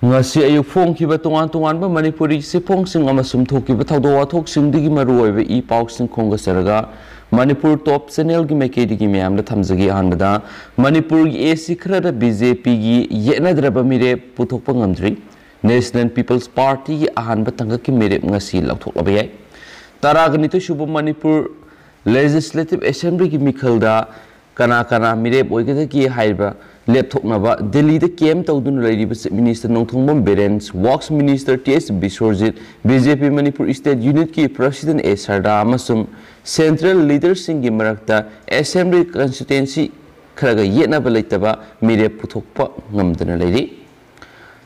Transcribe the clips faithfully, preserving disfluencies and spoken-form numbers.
ꯉꯁꯤ ꯑꯌꯨꯛ ꯐꯣꯡꯈꯤꯕ ꯇꯣꯉꯥꯟ ꯇꯣꯉꯥꯟꯕ ꯃꯅꯤꯄꯨꯔꯤ ꯆꯦꯐꯣꯡꯁꯤꯡ ꯑꯃꯁꯨꯡ ꯊꯣꯛꯈꯤꯕ ꯊꯧꯗꯣꯛ ꯋꯥꯊꯣꯛꯁꯤꯡꯗꯒꯤ ꯃꯔꯨꯑꯣꯏꯕ ꯏ ꯄꯥꯎꯁꯤꯡ ꯈꯣꯝꯒꯠꯆꯔꯒ ꯃꯅꯤꯄꯨꯔ ꯇꯣꯞ ꯆꯦꯅꯦꯜꯒꯤ ꯃꯥꯏꯀꯩꯗꯒꯤ ꯃꯌꯥꯝꯗ ꯊꯝꯖꯒꯦ꯫ ꯑꯍꯥꯟꯕꯗ, ꯃꯅꯤꯄꯨꯔꯒꯤ ꯑꯦꯁꯤ ꯈꯔꯗ ꯕꯤ ꯖꯦ ꯄꯤꯒꯤ ꯌꯦꯠꯅꯗ꯭ꯔꯕ ꯃꯤꯔꯦꯞ ꯄꯨꯊꯣꯛꯄ ꯉꯝꯗ꯭ꯔꯤ꯫ ꯅꯦꯁꯅꯦꯜ ꯄꯤꯄꯜꯁ ꯄꯥꯔꯇꯤꯒꯤ ꯑꯍꯥꯟꯕ ꯇꯥꯡꯀꯛꯀꯤ ꯃꯤꯔꯦꯞ ꯉꯁꯤ ꯂꯥꯎꯊꯣꯛꯂꯕ ꯌꯥꯏ꯫ ꯇꯔꯥꯒ ꯅꯤꯊꯣꯏ ꯁꯨꯕ ꯃꯅꯤꯄꯨꯔ ꯂꯦꯖꯤꯁꯂꯦꯇꯤꯚ ꯑꯦꯁꯦꯝꯕ꯭ꯂꯤꯒꯤ ꯃꯤꯈꯜꯗ ꯀꯅꯥ ꯀꯅꯥ ꯃꯤꯔꯦꯞ ꯑꯣꯏꯒꯗꯒꯦ ꯍꯥꯏꯕ ꯂꯦꯞꯊꯣꯛꯅꯕ ꯗꯤꯜꯂꯤꯗ ꯀꯦꯝ ꯇꯧꯗꯨꯅ ꯂꯩꯔꯤꯕ chief minister Nongthombam Biren, works minister T S Biswajit, B J P Manipur state ꯌꯨꯅꯤꯠꯀꯤ ꯄ꯭ꯔꯁꯤꯗꯦꯟ ꯑꯦ ꯁꯔꯗꯥ ꯑꯃꯁꯨꯡ ꯁꯦꯟꯇ꯭ꯔꯦꯜ ꯂꯤꯗꯔꯁꯤꯡꯒꯤ ꯃꯔꯛꯇ ꯑꯦꯁꯦꯝꯕ꯭ꯂꯤ ꯀꯟꯁꯇꯤꯇ꯭ꯋꯦꯟꯁꯤ ꯈꯔꯒ ꯌꯦꯠꯅꯕ ꯂꯩꯇꯕ ꯃꯤꯔꯦꯞ ꯄꯨꯊꯣꯛꯄ ꯉꯝꯗꯅ ꯂꯩꯔꯤ꯫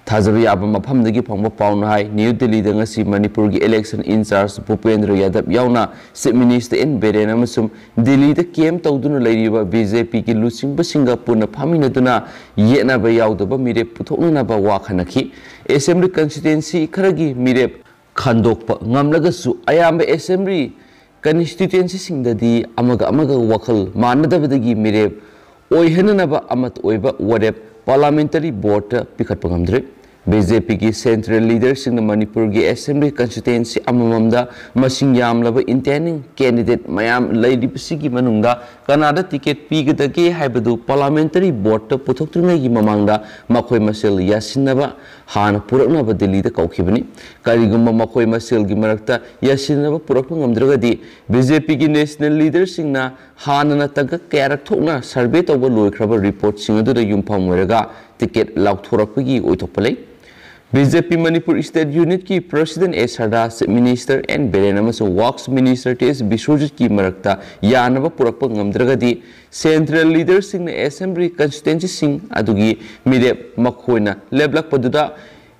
ꯊꯥꯖꯕ ꯌꯥꯕ ꯃꯐꯝꯗꯒꯤ ꯐꯪꯕ ꯄꯥꯎꯅ ꯍꯥꯏ, ꯅ꯭ꯌꯨ ꯗꯤꯜꯂꯤꯗ ꯉꯁꯤ ꯃꯅꯤꯄꯨꯔꯒꯤ ꯏꯂꯦꯛꯁꯟ ꯏꯟꯆꯥꯔꯖ ꯚꯨꯄꯦꯟꯗ꯭ꯔ ꯌꯥꯗꯕ ꯌꯥꯎꯅ ꯆꯤꯐ ꯃꯤꯅꯤꯁꯇꯔ ꯑꯦꯟ ꯕꯤꯔꯦꯟ ꯑꯃꯁꯨꯡ ꯗꯤꯜꯂꯤꯗ ꯀꯦꯝ ꯇꯧꯗꯨꯅ ꯂꯩꯔꯤꯕ ꯕꯤ ꯖꯦ ꯄꯤꯒꯤ ꯂꯨꯆꯤꯡꯕꯁꯤꯡꯒ ꯄꯨꯟꯅ ꯐꯝꯃꯤꯟꯅꯗꯨꯅ ꯌꯦꯠꯅꯕ ꯌꯥꯎꯗꯕ ꯃꯤꯔꯦꯞ ꯄꯨꯊꯣꯛꯅꯅꯕ ꯋꯥ ꯈꯟꯅꯈꯤ꯫ ꯑꯦꯁꯦꯝꯕ꯭ꯂꯤ ꯀꯟꯁꯇꯤꯇ꯭ꯋꯦꯟꯁꯤ ꯈꯔꯒꯤ ꯃꯤꯔꯦꯞ ꯈꯟꯗꯣꯛꯄ ꯉꯝꯂꯒꯁꯨ ꯑꯌꯥꯝꯕ ꯑꯦꯁꯦꯝꯕ꯭ꯂꯤ ꯀꯟꯁꯇꯤꯇ꯭ꯋꯦꯟꯁꯤꯁꯤꯡꯗꯗꯤ ꯑꯃꯒ ꯑꯃꯒ ꯋꯥꯈꯜ ꯃꯥꯟꯅꯗꯕꯗꯒꯤ ꯃꯤꯔꯦꯞ ꯑꯣꯏꯍꯟꯅꯅꯕ ꯑꯃꯠꯇ ꯑꯣꯏꯕ ꯋꯥꯔꯦꯞ ꯄꯥꯔꯂꯥꯃꯦꯟꯇꯔꯤ ꯕꯣꯔꯗꯇ ꯄꯤꯈꯠꯄ ꯉꯝꯗ꯭ꯔꯤ꯫ ꯕꯤ ꯖꯦ ꯄꯤꯒꯤ ꯁꯦꯟꯇ꯭ꯔꯦꯜ ꯂꯤꯗꯔꯁꯤꯡꯅ ꯃꯅꯤꯄꯨꯔꯒꯤ ꯑꯦꯁꯦꯝꯕ꯭ꯂꯤ ꯀꯟꯁꯇꯤꯇ꯭ꯋꯦꯟꯁꯤ ꯑꯃꯃꯝꯗ ꯃꯁꯤꯡ ꯌꯥꯝꯂꯕ ꯏꯟꯇꯦꯟꯗꯤꯡ ꯀꯦꯟꯗꯤꯗꯦꯠ ꯃꯌꯥꯝ ꯂꯩꯔꯤꯕꯁꯤꯒꯤ ꯃꯅꯨꯡꯗ ꯀꯅꯥꯗ ꯇꯤꯀꯦꯠ ꯄꯤꯒꯗꯒꯦ ꯍꯥꯏꯕꯗꯨ ꯄꯥꯔꯂꯥꯃꯦꯟꯇꯔꯤ ꯕꯣꯔꯗꯇ ꯄꯨꯊꯣꯛꯇ꯭ꯔꯤꯉꯩꯒꯤ ꯃꯃꯥꯡꯗ ꯃꯈꯣꯏ ꯃꯁꯦꯜ ꯌꯥꯁꯤꯟꯅꯕ ꯍꯥꯟꯅ ꯄꯨꯔꯛꯅꯕ ꯗꯤꯜꯂꯤꯗ ꯀꯧꯈꯤꯕꯅꯤ꯫ ꯀꯔꯤꯒꯨꯝꯕ ꯃꯈꯣꯏ ꯃꯁꯦꯜꯒꯤ ꯃꯔꯛꯇ ꯌꯥꯁꯤꯟꯅꯕ ꯄꯨꯔꯛꯄ ꯉꯝꯗ꯭ꯔꯒꯗꯤ, ꯕꯤ ꯖꯦ ꯄꯤꯒꯤ ꯅꯦꯁꯅꯦꯜ ꯂꯤꯗꯔꯁꯤꯡꯅ ꯍꯥꯟꯅꯅ ꯇꯥꯡꯀꯛ ꯀꯌꯥꯔꯛ ꯊꯣꯛꯅ ꯁꯔꯚꯦ ꯇꯧꯕ ꯂꯣꯏꯈ꯭ꯔꯕ ꯔꯤꯄꯣꯔꯠꯁꯤꯡ ꯑꯗꯨꯗ ꯌꯨꯝꯐꯝ ꯑꯣꯏꯔꯒ ꯇꯤꯀꯦꯠ ꯂꯥꯎꯊꯣꯔꯛꯄꯒꯤ ꯑꯣꯏꯊꯣꯛꯄ ꯂꯩ꯫ B J P Manipur state ꯌꯨꯅꯤꯠꯀꯤ president A Sharda, chief minister N Biren ꯑꯃꯁꯨꯡ ꯋꯥꯛꯁ ꯃꯤꯅꯤꯁꯇꯔ ꯇꯤ ꯑꯦꯁ ꯕꯤꯁ꯭ꯋꯔꯖꯤꯠꯀꯤ ꯃꯔꯛꯇ ꯌꯥꯅꯕ ꯄꯨꯔꯛꯄ ꯉꯝꯗ꯭ꯔꯒꯗꯤ, ꯁꯦꯟꯇ꯭ꯔꯦꯜ ꯂꯤꯗꯔꯁꯤꯡꯅ ꯑꯦꯁꯦꯝꯕ꯭ꯂꯤ ꯀꯟꯁꯇꯤꯇ꯭ꯋꯦꯟꯁꯤꯁꯤꯡ ꯑꯗꯨꯒꯤ ꯃꯤꯔꯦꯞ ꯃꯈꯣꯏꯅ ꯂꯦꯞꯂꯛꯄꯗꯨꯗ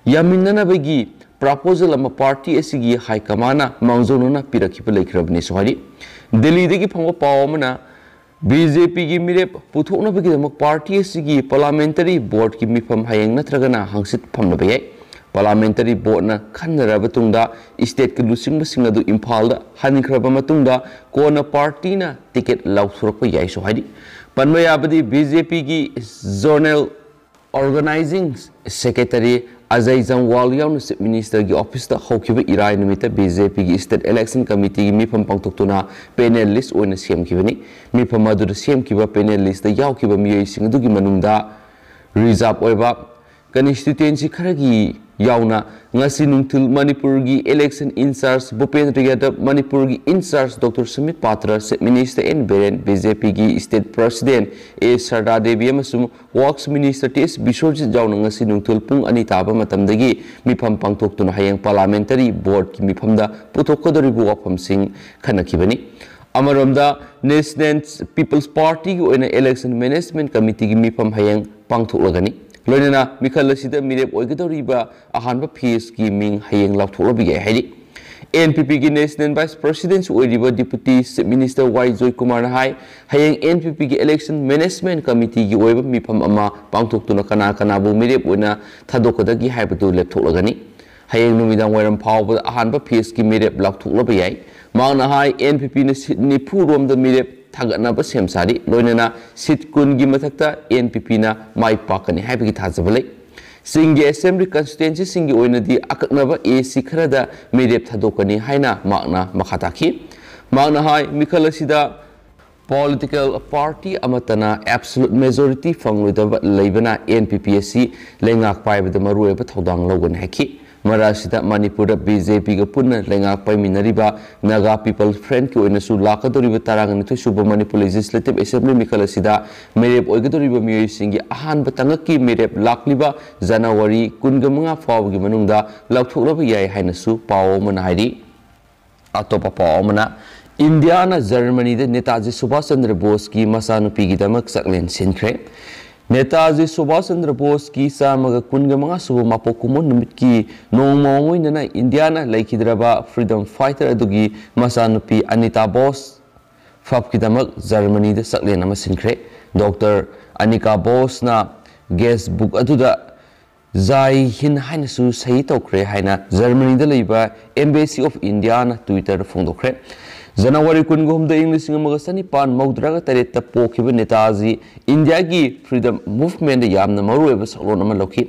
ꯌꯥꯃꯤꯟꯅꯅꯕꯒꯤ ꯄ꯭ꯔꯄꯣꯖꯦꯜ ꯑꯃ ꯄꯥꯔꯇꯤ ꯑꯁꯤꯒꯤ ꯍꯥꯏ ꯀꯃꯥꯟꯅ ꯃꯥꯡꯖꯧꯅꯅ ꯄꯤꯔꯛꯈꯤꯕ ꯂꯩꯈ꯭ꯔꯕꯅꯤꯁꯨ ꯍꯥꯏꯔꯤ꯫ ꯗꯤꯜꯂꯤꯗꯒꯤ ꯐꯪꯕ ꯄꯥꯎ ꯑꯃꯅ, ꯕꯤ ꯖꯦ ꯄꯤꯒꯤ ꯃꯤꯔꯦꯞ ꯄꯨꯊꯣꯛꯅꯕꯒꯤꯗꯃꯛ ꯄꯥꯔꯇꯤ ꯑꯁꯤꯒꯤ ꯄꯥꯔꯂꯥꯃꯦꯟꯇꯔꯤ ꯕꯣꯔꯗꯀꯤ ꯃꯤꯐꯝ ꯍꯌꯦꯡ ꯅꯠꯇ꯭ꯔꯒꯅ ꯍꯪꯆꯤꯠ ꯐꯝꯂꯕ ꯌꯥꯏ꯫ ꯄꯥꯔꯂꯥꯃꯦꯟꯇꯔꯤ ꯕꯣꯔꯗꯅ ꯈꯟꯅꯔꯕ ꯇꯨꯡꯗ ꯁ꯭ꯇꯦꯠꯀꯤ ꯂꯨꯆꯤꯡꯕꯁꯤꯡ ꯑꯗꯨ ꯏꯝꯐꯥꯜꯗ ꯍꯟꯈ꯭ꯔꯕ ꯃꯇꯨꯡꯗ ꯀꯣꯟꯅ ꯄꯥꯔꯇꯤꯅ ꯇꯤꯀꯦꯠ ꯂꯥꯎꯊꯣꯔꯛꯄ ꯌꯥꯏꯁꯨ ꯍꯥꯏꯔꯤ꯫ ꯄꯟꯕ ꯌꯥꯕꯗꯤ, ꯕꯤ ꯖꯦ ꯄꯤꯒꯤ ꯖꯣꯅꯦꯜ ꯑꯣꯔꯒꯅꯥꯏꯖꯤꯡ ꯁꯦꯀ꯭ꯔꯦꯇꯔꯤ ꯑꯖꯌ ꯖꯝꯋꯥꯜ ꯌꯥꯎꯅ Chief Minister ꯒꯤ office ꯇ ꯍꯧꯈꯤꯕ ꯏꯔꯥꯏ ꯅꯨꯃꯤꯠꯇ B J P ꯒꯤ State Election Committee ꯒꯤ ꯃꯤꯐꯝ ꯄꯥꯡꯊꯣꯛꯇꯨꯅ panel list ꯑꯣꯏꯅ ꯁꯦꯝꯈꯤꯕꯅꯤ꯫ ꯃꯤꯐꯝ ꯑꯗꯨꯗ ꯁꯦꯝꯈꯤꯕ panel list ꯇ ꯌꯥꯎꯈꯤꯕ ꯃꯤꯑꯣꯏꯁꯤꯡ ꯑꯗꯨꯒꯤ ꯃꯅꯨꯡꯗ reserve ꯑꯣꯏꯕ constituency ꯈꯔꯒꯤ ꯌꯥꯎꯅ ꯉꯁꯤ ꯅꯨꯡꯊꯤꯜ ꯃꯅꯤꯄꯨꯔꯒꯤ election in charge ꯚꯨꯄꯦꯟꯗ꯭ꯔ ꯌꯥꯗꯕ, ꯃꯅꯤꯄꯨꯔꯒꯤ in charge Doctor ꯁꯨꯃꯤꯠ ꯄꯥꯇ꯭ꯔ, Chief Minister N Biren, B J P ꯒꯤ State President A ꯁꯔꯗꯥ ꯗꯦꯕꯤ ꯑꯃꯁꯨꯡ Works Minister T S Biswajit ꯌꯥꯎꯅ ꯉꯁꯤ ꯅꯨꯡꯊꯤꯜ ꯄꯨꯡ ꯑꯅꯤ ꯇꯥꯕ ꯃꯇꯝꯗꯒꯤ ꯃꯤꯐꯝ ꯄꯥꯡꯊꯣꯛꯇꯨꯅ ꯍꯌꯦꯡ Parliamentary Board ꯀꯤ ꯃꯤꯐꯝꯗ ꯄꯨꯊꯣꯛꯀꯗꯧꯔꯤꯕ ꯋꯥꯐꯝꯁꯤꯡ ꯈꯟꯅꯈꯤꯕꯅꯤ꯫ ꯑꯃꯔꯣꯝꯗ National People's Party ꯒꯤ ꯑꯣꯏꯅ Election Management Committee ꯒꯤ ꯃꯤꯐꯝ ꯍꯌꯦꯡ ꯄꯥꯡꯊꯣꯛꯂꯒꯅꯤ꯫ ꯂꯣꯏꯅꯅ ꯃꯤꯈꯜ ꯑꯁꯤꯗ ꯃꯤꯔꯦꯞ ꯑꯣꯏꯒꯗꯧꯔꯤꯕ ꯑꯍꯥꯟꯕ phase ꯀꯤ ꯃꯤꯡ ꯍꯌꯦꯡ ꯂꯥꯎꯊꯣꯛꯂꯕ ꯌꯥꯏ ꯍꯥꯏꯔꯤ꯫ N P P ꯒꯤ National Vice President ꯁꯨ ꯑꯣꯏꯔꯤꯕ Deputy Chief Minister ꯋꯥꯏ ꯖꯣꯏꯀꯨꯃꯥꯔꯅ ꯍꯥꯏ, ꯍꯌꯦꯡ N P P ꯒꯤ Election Management Committee ꯒꯤ ꯑꯣꯏꯕ ꯃꯤꯐꯝ ꯑꯃ ꯄꯥꯡꯊꯣꯛꯇꯨꯅ ꯀꯅꯥ ꯀꯅꯥꯕꯨ ꯃꯤꯔꯦꯞ ꯑꯣꯏꯅ ꯊꯥꯗꯣꯛꯀꯗꯒꯦ ꯍꯥꯏꯕꯗꯨ ꯂꯦꯞꯊꯣꯛꯂꯒꯅꯤ꯫ ꯍꯌꯦꯡ ꯅꯨꯃꯤꯗꯥꯡ ꯋꯥꯏꯔꯝ ꯐꯥꯎꯕꯗ ꯑꯍꯥꯟꯕ phase ꯀꯤ ꯃꯤꯔꯦꯞ ꯂꯥꯎꯊꯣꯛꯂꯕ ꯌꯥꯏ꯫ ꯃꯍꯥꯛꯅ ꯍꯥꯏ, N P P ꯅ seat ꯅꯤꯐꯨ ꯔꯣꯝꯗ ꯃꯤꯔꯦꯞ ꯊꯥꯡꯒꯠꯅꯕ ꯁꯦꯝ ꯁꯥꯔꯤ, ꯂꯣꯏꯅꯅ seat ꯀꯨꯟꯒꯤ ꯃꯊꯛꯇ N P P ꯅ ꯃꯥꯏ ꯄꯥꯛꯀꯅꯤ ꯍꯥꯏꯕꯒꯤ ꯊꯥꯖꯕ ꯂꯩ꯫ ꯆꯤꯡꯒꯤ Assembly Constituency ꯁꯤꯡꯒꯤ ꯑꯣꯏꯅꯗꯤ ꯑꯀꯛꯅꯕ A C ꯈꯔꯗ ꯃꯤꯔꯦꯞ ꯊꯥꯗꯣꯛꯀꯅꯤ ꯍꯥꯏꯅ ꯃꯍꯥꯛꯅ ꯃꯈꯥ ꯇꯥꯈꯤ꯫ ꯃꯍꯥꯛꯅ ꯍꯥꯏ, ꯃꯤꯈꯜ ꯑꯁꯤꯗ Political party ꯑꯃꯠꯇꯅ absolute majority ꯐꯪꯂꯣꯏꯗꯕ ꯂꯩꯕꯅ N P P ꯑꯁꯤ ꯂꯩꯉꯥꯛ ꯄꯥꯏꯕꯗ ꯃꯔꯨꯑꯣꯏꯕ ꯊꯧꯗꯥꯡ ꯂꯧꯒꯅꯤ ꯍꯥꯏꯈꯤ꯫ ꯃꯔꯛ ꯑꯁꯤꯗ ꯃꯅꯤꯄꯨꯔꯗ B J P ꯒ ꯄꯨꯟꯅ ꯂꯩꯉꯥꯛ ꯄꯥꯏꯃꯤꯟꯅꯔꯤꯕ Naga People's Front ꯀꯤ ꯑꯣꯏꯅꯁꯨ ꯂꯥꯛꯀꯗꯧꯔꯤꯕ ꯇꯔꯥꯅꯤꯊꯣꯏ ꯁꯨꯕ Manipur Legislative Assembly ꯃꯤꯈꯜ ꯑꯁꯤꯗ ꯃꯤꯔꯦꯞ ꯑꯣꯏꯒꯗꯧꯔꯤꯕ ꯃꯤꯑꯣꯏꯁꯤꯡꯒꯤ ꯑꯍꯥꯟꯕ ꯇꯥꯡꯀꯛꯀꯤ ꯃꯤꯔꯦꯞ ꯂꯥꯛꯂꯤꯕ January ꯀꯨꯟꯃꯉꯥ ꯐꯥꯎꯕꯒꯤ ꯃꯅꯨꯡꯗ ꯂꯥꯎꯊꯣꯛꯂꯕ ꯌꯥꯏ ꯍꯥꯏꯅꯁꯨ ꯄꯥꯎ ꯑꯃꯅ ꯍꯥꯏꯔꯤ꯫ ꯑꯇꯣꯞꯄ ꯄꯥꯎ ꯑꯃꯅ, ꯏꯟꯗꯤꯌꯥꯅ ꯖꯔꯃꯅꯤꯗ ꯅꯦꯇꯥꯖꯤ ꯁꯨꯚꯥꯁ ꯆꯟꯗ꯭ꯔ ꯕꯣꯁꯀꯤ ꯃꯆꯥꯅꯨꯄꯤꯒꯤꯗꯃꯛ ꯆꯥꯛꯂꯦꯟ ꯁꯤꯟꯈ꯭ꯔꯦ꯫ ꯅꯦꯇꯥꯖꯤ ꯁꯨꯚꯥꯁ ꯆꯟꯗ꯭ꯔ ꯕꯣꯁꯀꯤ ꯆꯥꯝꯃꯒ ꯀꯨꯟꯒ ꯃꯉꯥ ꯁꯨꯕ ꯃꯄꯣꯛ ꯀꯨꯝꯑꯣꯟ ꯅꯨꯃꯤꯠꯀꯤ ꯅꯣꯡꯃ ꯑꯣꯏꯅꯅ ꯏꯟꯗꯤꯌꯥꯅ ꯂꯩꯈꯤꯗ꯭ꯔꯕ freedom fighter ꯑꯗꯨꯒꯤ ꯃꯆꯥꯅꯨꯄꯤ ꯑꯅꯤꯇꯥ ꯕꯣꯁ ꯐꯞꯀꯤꯗꯃꯛ ꯖꯔꯃꯅꯤꯗ ꯆꯥꯛꯂꯦꯟ ꯑꯃ ꯁꯤꯟꯈ꯭ꯔꯦ꯫ ꯗꯣꯛꯇꯔ ꯑꯅꯤꯀꯥ ꯕꯣꯁꯅ guest book ꯑꯗꯨꯗ ꯖꯥꯏ ꯍꯤꯟ ꯍꯥꯏꯅꯁꯨ ꯁꯍꯤ ꯇꯧꯈ꯭ꯔꯦ ꯍꯥꯏꯅ ꯖꯔꯃꯅꯤꯗ ꯂꯩꯕ Embassy of Indiaꯅ Twitterꯗ ꯐꯣꯡꯗꯣꯛꯈ꯭ꯔꯦ꯫ ꯖꯅꯋꯥꯔꯤ ꯀꯨꯟꯒ ꯍꯨꯝꯗꯣꯏ, ꯏꯪ ꯂꯤꯁꯤꯡ ꯑꯃꯒ ꯆꯅꯤꯄꯥꯟ ꯃꯧꯗ꯭ꯔꯥꯒ ꯇꯔꯦꯠꯇ ꯄꯣꯛꯈꯤꯕ ꯅꯦꯇꯥꯖꯤ ꯏꯟꯗꯤꯌꯥꯒꯤ freedom movementꯗ ꯌꯥꯝꯅ ꯃꯔꯨꯑꯣꯏꯕ ꯁꯛꯂꯣꯟ ꯑꯃ ꯂꯧꯈꯤ꯫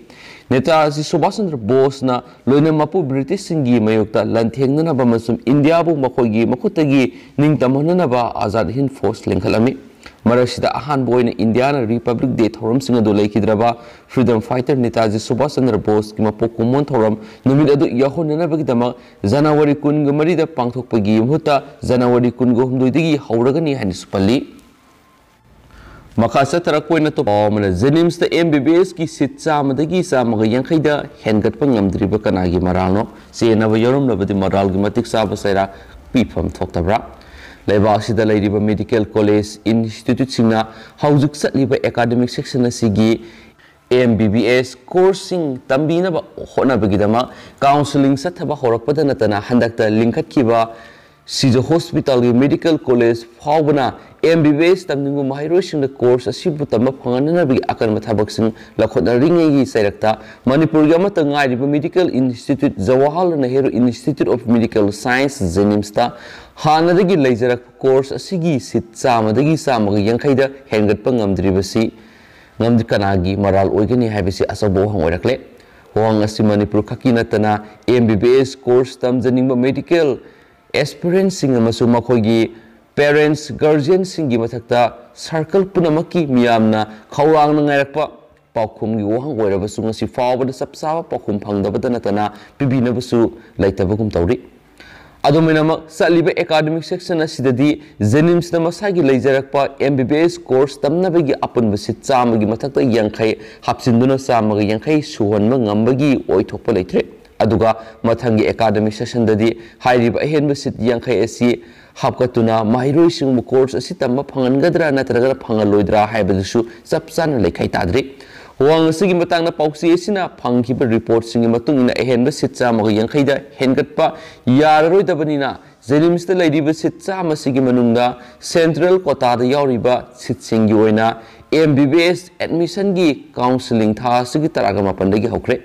ꯅꯦꯇꯥꯖꯤ ꯁꯨꯚꯥꯁ ꯆꯟꯗ꯭ꯔ ꯕꯣꯁꯅ ꯂꯣꯏꯅ ꯃꯄꯨ ꯕ꯭ꯔꯤꯇꯤꯁꯁꯤꯡꯒꯤ ꯃꯥꯌꯣꯛꯇ ꯂꯥꯟꯊꯦꯡꯅꯅꯕ ꯑꯃꯁꯨꯡ ꯏꯟꯗꯤꯌꯥꯕꯨ ꯃꯈꯣꯏꯒꯤ ꯃꯈꯨꯠꯇꯒꯤ ꯅꯤꯡꯇꯝꯍꯟꯅꯅꯕ ꯑꯥꯖꯥꯗ ꯍꯤꯟꯗ ꯐꯣꯔꯁ ꯂꯤꯡꯈꯠꯂꯝꯃꯤ꯫ ꯃꯔꯛꯁꯤꯗ ꯑꯍꯥꯟꯕ ꯑꯣꯏꯅ ꯏꯟꯗꯤꯌꯥꯅ Republic Day ꯊꯧꯔꯝꯁꯤꯡ ꯑꯗꯨ ꯂꯩꯈꯤꯗ꯭ꯔꯕ freedom fighter ꯅꯦꯇꯥꯖꯤ ꯁꯨꯚꯥꯁ ꯆꯟꯗ꯭ꯔ ꯕꯣꯁꯀꯤ ꯃꯄꯣꯛ ꯀꯨꯝꯑꯣꯟ ꯊꯧꯔꯝ ꯅꯨꯃꯤꯠ ꯑꯗꯨ ꯌꯥꯎꯍꯟꯅꯅꯕꯒꯤꯗꯃꯛ ꯖꯅꯋꯥꯔꯤ ꯀꯨꯟꯒ ꯃꯔꯤꯗ ꯄꯥꯡꯊꯣꯛꯄꯒꯤ ꯃꯍꯨꯠꯇ ꯖꯅꯋꯥꯔꯤ ꯀꯨꯟꯒ ꯍꯨꯝꯗꯣꯏꯗꯒꯤ ꯍꯧꯔꯒꯅꯤ ꯍꯥꯏꯅꯁꯨ ꯄꯜꯂꯤ꯫ ꯃꯈꯥ ꯆꯠꯊꯔꯛꯄ ꯑꯣꯏꯅ ꯑꯇꯣꯞꯄ ꯄꯥꯎ ꯑꯃꯅ, JNIMSꯇ MBBSꯀꯤ ꯁꯤꯠ ꯆꯥꯝꯃꯗꯒꯤ ꯆꯥꯝꯃꯒ ꯌꯥꯡꯈꯩꯗ ꯍꯦꯟꯒꯠꯄ ꯉꯝꯗ꯭ꯔꯤꯕ ꯀꯅꯥꯒꯤ ꯃꯔꯥꯜꯅꯣ? ꯆꯦꯟꯅꯕ ꯌꯥꯎꯔꯝꯂꯕꯗꯤ ꯃꯔꯥꯜꯒꯤ ꯃꯇꯤꯛ ꯆꯥꯕ ꯆꯩꯔꯥꯛ ꯄꯤꯐꯝ ꯊꯣꯛꯇꯕ꯭ꯔꯥ? ꯂꯩꯕꯥꯛ ꯑꯁꯤꯗ ꯂꯩꯔꯤꯕ medical college instituteꯁꯤꯡꯅ ꯍꯧꯖꯤꯛ ꯆꯠꯂꯤꯕ academic session ꯑꯁꯤꯒꯤ MBBS courseꯁꯤꯡ ꯇꯝꯕꯤꯅꯕ ꯍꯣꯠꯅꯕꯒꯤꯗꯃꯛ counselling ꯆꯠꯊꯕ ꯍꯧꯔꯛꯄꯗ ꯅꯠꯇꯅ ꯍꯟꯗꯛꯇ ꯂꯤꯡꯈꯠꯈꯤꯕ ꯁꯤꯖ ꯍꯣꯁꯄꯤꯇꯥꯜꯒꯤ medical college ꯐꯥꯎꯕꯅ MBBS ꯇꯝꯅꯤꯡꯕ ꯃꯍꯩꯔꯣꯏꯁꯤꯡꯗ course ꯑꯁꯤꯕꯨ ꯇꯝꯕ ꯐꯪꯍꯟꯅꯕꯒꯤ ꯑꯀꯟꯕ ꯊꯕꯛꯁꯤꯡ ꯂꯧꯈꯠꯅꯔꯤꯉꯩꯒꯤ ꯆꯩꯔꯛꯇ ꯃꯅꯤꯄꯨꯔꯒꯤ ꯑꯃꯠꯇ ꯉꯥꯏꯔꯤꯕ medical institute Jawaharlal Nehru Institute of Medical Science, JNIMSꯇ ꯍꯥꯟꯅꯗꯒꯤ ꯂꯩꯖꯔꯛꯄ course ꯑꯁꯤꯒꯤ ꯁꯤꯠ ꯆꯥꯝꯃꯗꯒꯤ ꯆꯥꯝꯃꯒ ꯌꯥꯡꯈꯩꯗ ꯍꯦꯟꯒꯠꯄ ꯉꯝꯗ꯭ꯔꯤꯕꯁꯤ ꯉꯝ-, ꯀꯅꯥꯒꯤ ꯃꯔꯥꯜ ꯑꯣꯏꯒꯅꯤ ꯍꯥꯏꯕꯁꯤ ꯑꯆꯧꯕ ꯋꯥꯍꯪ ꯑꯣꯏꯔꯛꯂꯦ꯫ ꯋꯥꯍꯪ ꯑꯁꯤ ꯃꯅꯤꯄꯨꯔ ꯈꯛꯀꯤ ꯅꯠꯇꯅ MBBS course ꯇꯝꯖꯅꯤꯡꯕ medical aspirantꯁꯤꯡ ꯑꯃꯁꯨꯡ ꯃꯈꯣꯏꯒꯤ parents, guardianꯁꯤꯡꯒꯤ ꯃꯊꯛꯇ circle ꯄꯨꯝꯅꯃꯛꯀꯤ ꯃꯤꯌꯥꯝꯅ ꯈꯧꯔꯥꯡꯅ ꯉꯥꯏꯔꯛꯄ ꯄꯥꯎꯈꯨꯝꯒꯤ ꯋꯥꯍꯪ ꯑꯣꯏꯔꯕꯁꯨ ꯉꯁꯤ ꯐꯥꯎꯕꯗ ꯆꯞ ꯆꯥꯕ ꯄꯥꯎꯈꯨꯝ ꯐꯪꯗꯕꯇ ꯅꯠꯇꯅ ꯄꯤꯕꯤꯅꯕꯁꯨ ꯂꯩꯇꯕꯒꯨꯝ ꯇꯧꯔꯤ꯫ ꯑꯗꯨꯝ ꯑꯣꯏꯅꯃꯛ, ꯆꯠꯂꯤꯕ academic session ꯑꯁꯤꯗꯗꯤ JNIMSꯅ ꯃꯁꯥꯒꯤ ꯂꯩꯖꯔꯛꯄ MBBS course ꯇꯝꯅꯕꯒꯤ ꯑꯄꯨꯟꯕ ꯁꯤꯠ ꯆꯥꯝꯃꯒꯤ ꯃꯊꯛꯇ ꯌꯥꯡꯈꯩ ꯍꯥꯞꯆꯤꯟꯗꯨꯅ ꯆꯥꯝꯃꯒ ꯌꯥꯡꯈꯩ ꯁꯨꯍꯟꯕ ꯉꯝꯕꯒꯤ ꯑꯣꯏꯊꯣꯛꯄ ꯂꯩꯇ꯭ꯔꯦ꯫ ꯑꯗꯨꯒ ꯃꯊꯪꯒꯤ academic sessionꯗꯗꯤ ꯍꯥꯏꯔꯤꯕ ꯑꯍꯦꯟꯕ ꯁꯤꯠ ꯌꯥꯡꯈꯩ ꯑꯁꯤ ꯍꯥꯞꯀꯠꯇꯨꯅ ꯃꯍꯩꯔꯣꯏꯁꯤꯡꯕꯨ course ꯑꯁꯤ ꯇꯝꯕ ꯐꯪꯍꯟꯒꯗ꯭ꯔꯥ ꯅꯠꯇ꯭ꯔꯒꯅ ꯐꯪꯍꯜꯂꯣꯏꯗ꯭ꯔꯥ ꯍꯥꯏꯕꯗꯨꯁꯨ ꯆꯞ ꯆꯥꯅ ꯂꯩꯈꯥꯏ ꯇꯥꯗ꯭ꯔꯤ꯫ ꯋꯥꯍꯪ ꯑꯁꯤꯒꯤ ꯃꯇꯥꯡꯗ ꯄꯥꯎꯆꯦ ꯑꯁꯤꯅ ꯐꯪꯈꯤꯕ reportꯁꯤꯡꯒꯤ ꯃꯇꯨꯡ ꯏꯟꯅ ꯑꯍꯦꯟꯕ ꯁꯤꯠ ꯆꯥꯝꯃꯒ ꯌꯥꯡꯈꯩꯗ ꯍꯦꯟꯒꯠꯄ ꯌꯥꯔꯔꯣꯏꯗꯕꯅꯤꯅ JNIMSꯇ ꯂꯩꯔꯤꯕ ꯁꯤꯠ ꯆꯥꯝꯃꯁꯤꯒꯤ ꯃꯅꯨꯡꯗ central quotaꯗ ꯌꯥꯎꯔꯤꯕ ꯁꯤꯠꯁꯤꯡꯒꯤ ꯑꯣꯏꯅ MBBS admissionꯒꯤ counselling ꯊꯥ ꯑꯁꯤꯒꯤ ꯇꯔꯥꯒ ꯃꯥꯄꯟꯗꯒꯤ ꯍꯧꯈ꯭ꯔꯦ꯫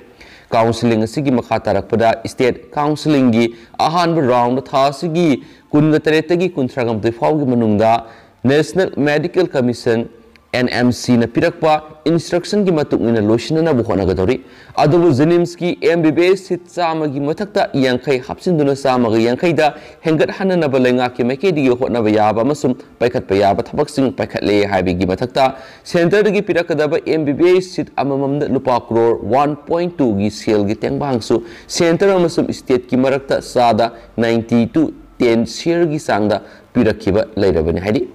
Counselling ꯑꯁꯤꯒꯤ ꯃꯈꯥ ꯇꯥꯔꯛꯄꯗ state counselling ꯒꯤ ꯑꯍꯥꯟꯕ round ꯊꯥ ꯑꯁꯤꯒꯤ ꯀꯨꯟꯒ ꯇꯔꯦꯠꯇꯒꯤ ꯀꯨꯟꯊ꯭ꯔꯥ ꯃꯥꯊꯣꯏ ꯐꯥꯎꯒꯤ ꯃꯅꯨꯡꯗ National Medical Commission, N M C ꯅ ꯄꯤꯔꯛꯄ instruction ꯒꯤ ꯃꯇꯨꯡ ꯏꯟꯅ ꯂꯣꯏꯁꯤꯟꯅꯅꯕ ꯍꯣꯠꯅꯒꯗꯧꯔꯤ꯫ ꯑꯗꯨꯕꯨ JNIMS ꯀꯤ M B B S seat ꯆꯥꯝꯃꯒꯤ ꯃꯊꯛꯇ ꯌꯥꯡꯈꯩ ꯍꯥꯞꯆꯤꯟꯗꯨꯅ ꯆꯥꯝꯃꯒ ꯌꯥꯡꯈꯩꯗ ꯍꯦꯟꯒꯠꯍꯟꯅꯅꯕ ꯂꯩꯉꯥꯛꯀꯤ ꯃꯥꯏꯀꯩꯗꯒꯤ ꯍꯣꯠꯅꯕ ꯌꯥꯕ ꯑꯃꯁꯨꯡ ꯄꯥꯏꯈꯠꯄ ꯌꯥꯕ ꯊꯕꯛꯁꯤꯡ ꯄꯥꯏꯈꯠꯂꯦ ꯍꯥꯏꯕꯒꯤ ꯃꯊꯛꯇ, centre ꯗꯒꯤ ꯄꯤꯔꯛꯀꯗꯕ M B B S seat ꯑꯃꯃꯝꯗ ꯂꯨꯄꯥ ꯀ꯭ꯔꯣꯔ one point two ꯒꯤ ꯁꯦꯜꯒꯤ ꯇꯦꯡꯕꯥꯡꯁꯨ centre ꯑꯃꯁꯨꯡ state ꯀꯤ ꯃꯔꯛꯇ ꯆꯥꯗ ninety to ten share ꯒꯤ ꯆꯥꯡꯗ ꯄꯤꯔꯛꯈꯤꯕ ꯂꯩꯔꯕꯅꯤ ꯍꯥꯏꯔꯤ꯫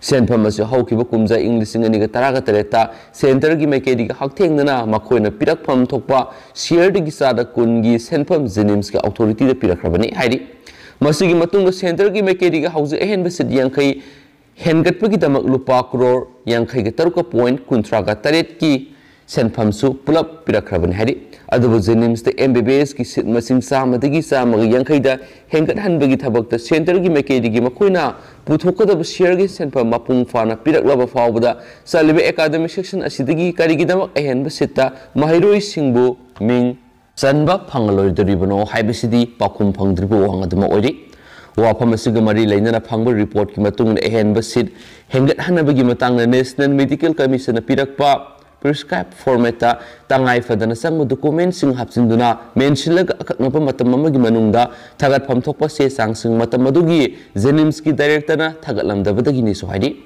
ꯁꯦꯟꯐꯝ ꯑꯁꯤ ꯍꯧꯈꯤꯕ ꯀꯨꯝꯖꯥ ꯏꯪ ꯂꯤꯁꯤꯡ ꯑꯅꯤꯒ ꯇꯔꯥꯒ ꯇꯔꯦꯠꯇ centre ꯒꯤ ꯃꯥꯏꯀꯩꯗꯒꯤ ꯍꯛꯊꯦꯡꯅꯅ ꯃꯈꯣꯏꯅ ꯄꯤꯔꯛꯐꯝ ꯊꯣꯛꯄ share ꯗꯒꯤ ꯆꯥꯗ ꯀꯨꯟꯒꯤ ꯁꯦꯟꯐꯝ JNIMS ꯀꯤ authority ꯗ ꯄꯤꯔꯛꯈ꯭ꯔꯕꯅꯤ ꯍꯥꯏꯔꯤ꯫ ꯃꯁꯤꯒꯤ ꯃꯇꯨꯡꯗ centre ꯒꯤ ꯃꯥꯏꯀꯩꯗꯒꯤ ꯍꯧꯖꯤꯛ ꯑꯍꯦꯟꯕ seat ꯌꯥꯡꯈꯩ ꯍꯦꯟꯒꯠꯄꯒꯤꯗꯃꯛ ꯂꯨꯄꯥ ꯀ꯭ꯔꯣꯔ ꯌꯥꯡꯈꯩꯒ ꯇꯔꯨꯛꯀ point ꯀꯨꯟꯊ꯭ꯔꯥꯒ ꯇꯔꯦꯠꯀꯤ ꯁꯦꯟꯐꯝꯁꯨ ꯄꯨꯂꯞ ꯄꯤꯔꯛꯈ꯭ꯔꯕꯅꯤ ꯍꯥꯏꯔꯤ꯫ ꯑꯗꯨꯕꯨ JNIMS ꯇ M B B S ꯀꯤ seat ꯃꯁꯤꯡ ꯆꯥꯝꯃꯗꯒꯤ ꯆꯥꯝꯃꯒ ꯌꯥꯡꯈꯩꯗ ꯍꯦꯟꯒꯠꯍꯟꯕꯒꯤ ꯊꯕꯛꯇ centre ꯒꯤ ꯃꯥꯏꯀꯩꯗꯒꯤ ꯃꯈꯣꯏꯅ ꯄꯨꯊꯣꯛꯀꯗꯕ share ꯒꯤ ꯁꯦꯟꯐꯝ ꯃꯄꯨꯡ ꯐꯥꯅ ꯄꯤꯔꯛꯂꯕ ꯐꯥꯎꯕꯗ ꯆꯠꯂꯤꯕ academic session ꯑꯁꯤꯗꯒꯤ ꯀꯔꯤꯒꯤꯗꯃꯛ ꯑꯍꯦꯟꯕ seat ꯇ ꯃꯍꯩꯔꯣꯏꯁꯤꯡꯕꯨ ꯃꯤꯡ ꯆꯟꯕ ꯐꯪꯂꯣꯏꯗꯧꯔꯤꯕꯅꯣ ꯍꯥꯏꯕꯁꯤꯗꯤ ꯄꯥꯎꯈꯨꯝ ꯐꯪꯗ꯭ꯔꯤꯕ ꯋꯥꯍꯪ ꯑꯗꯨꯃꯛ ꯑꯣꯏꯔꯤ꯫ ꯋꯥꯐꯝ ꯑꯁꯤꯒ ꯃꯔꯤ ꯂꯩꯅꯅ ꯐꯪꯕ report ꯀꯤ ꯃꯇꯨꯡ ꯏꯟꯅ ꯑꯍꯦꯟꯕ seat ꯍꯦꯟꯒꯠꯍꯟꯅꯕꯒꯤ ꯃꯇꯥꯡꯗ National Medical Commission ꯅ ꯄꯤꯔꯛꯄ prescribed format ꯇ ꯇꯉꯥꯏ ꯐꯗꯅ ꯆꯪꯕ document ꯁꯤꯡ ꯍꯥꯞꯆꯤꯟꯗꯨꯅ ꯃꯦꯟꯁꯤꯜꯂꯒ ꯑꯀꯛꯅꯕ ꯃꯇꯝ ꯑꯃꯒꯤ ꯃꯅꯨꯡꯗ ꯊꯥꯒꯠꯐꯝ ꯊꯣꯛꯄ ꯆꯦ ꯆꯥꯡꯁꯤꯡ ꯃꯇꯝ ꯑꯗꯨꯒꯤ JNIMS ꯀꯤ director ꯅ ꯊꯥꯒꯠꯂꯝꯗꯕꯗꯒꯤꯅꯤꯁꯨ ꯍꯥꯏꯔꯤ꯫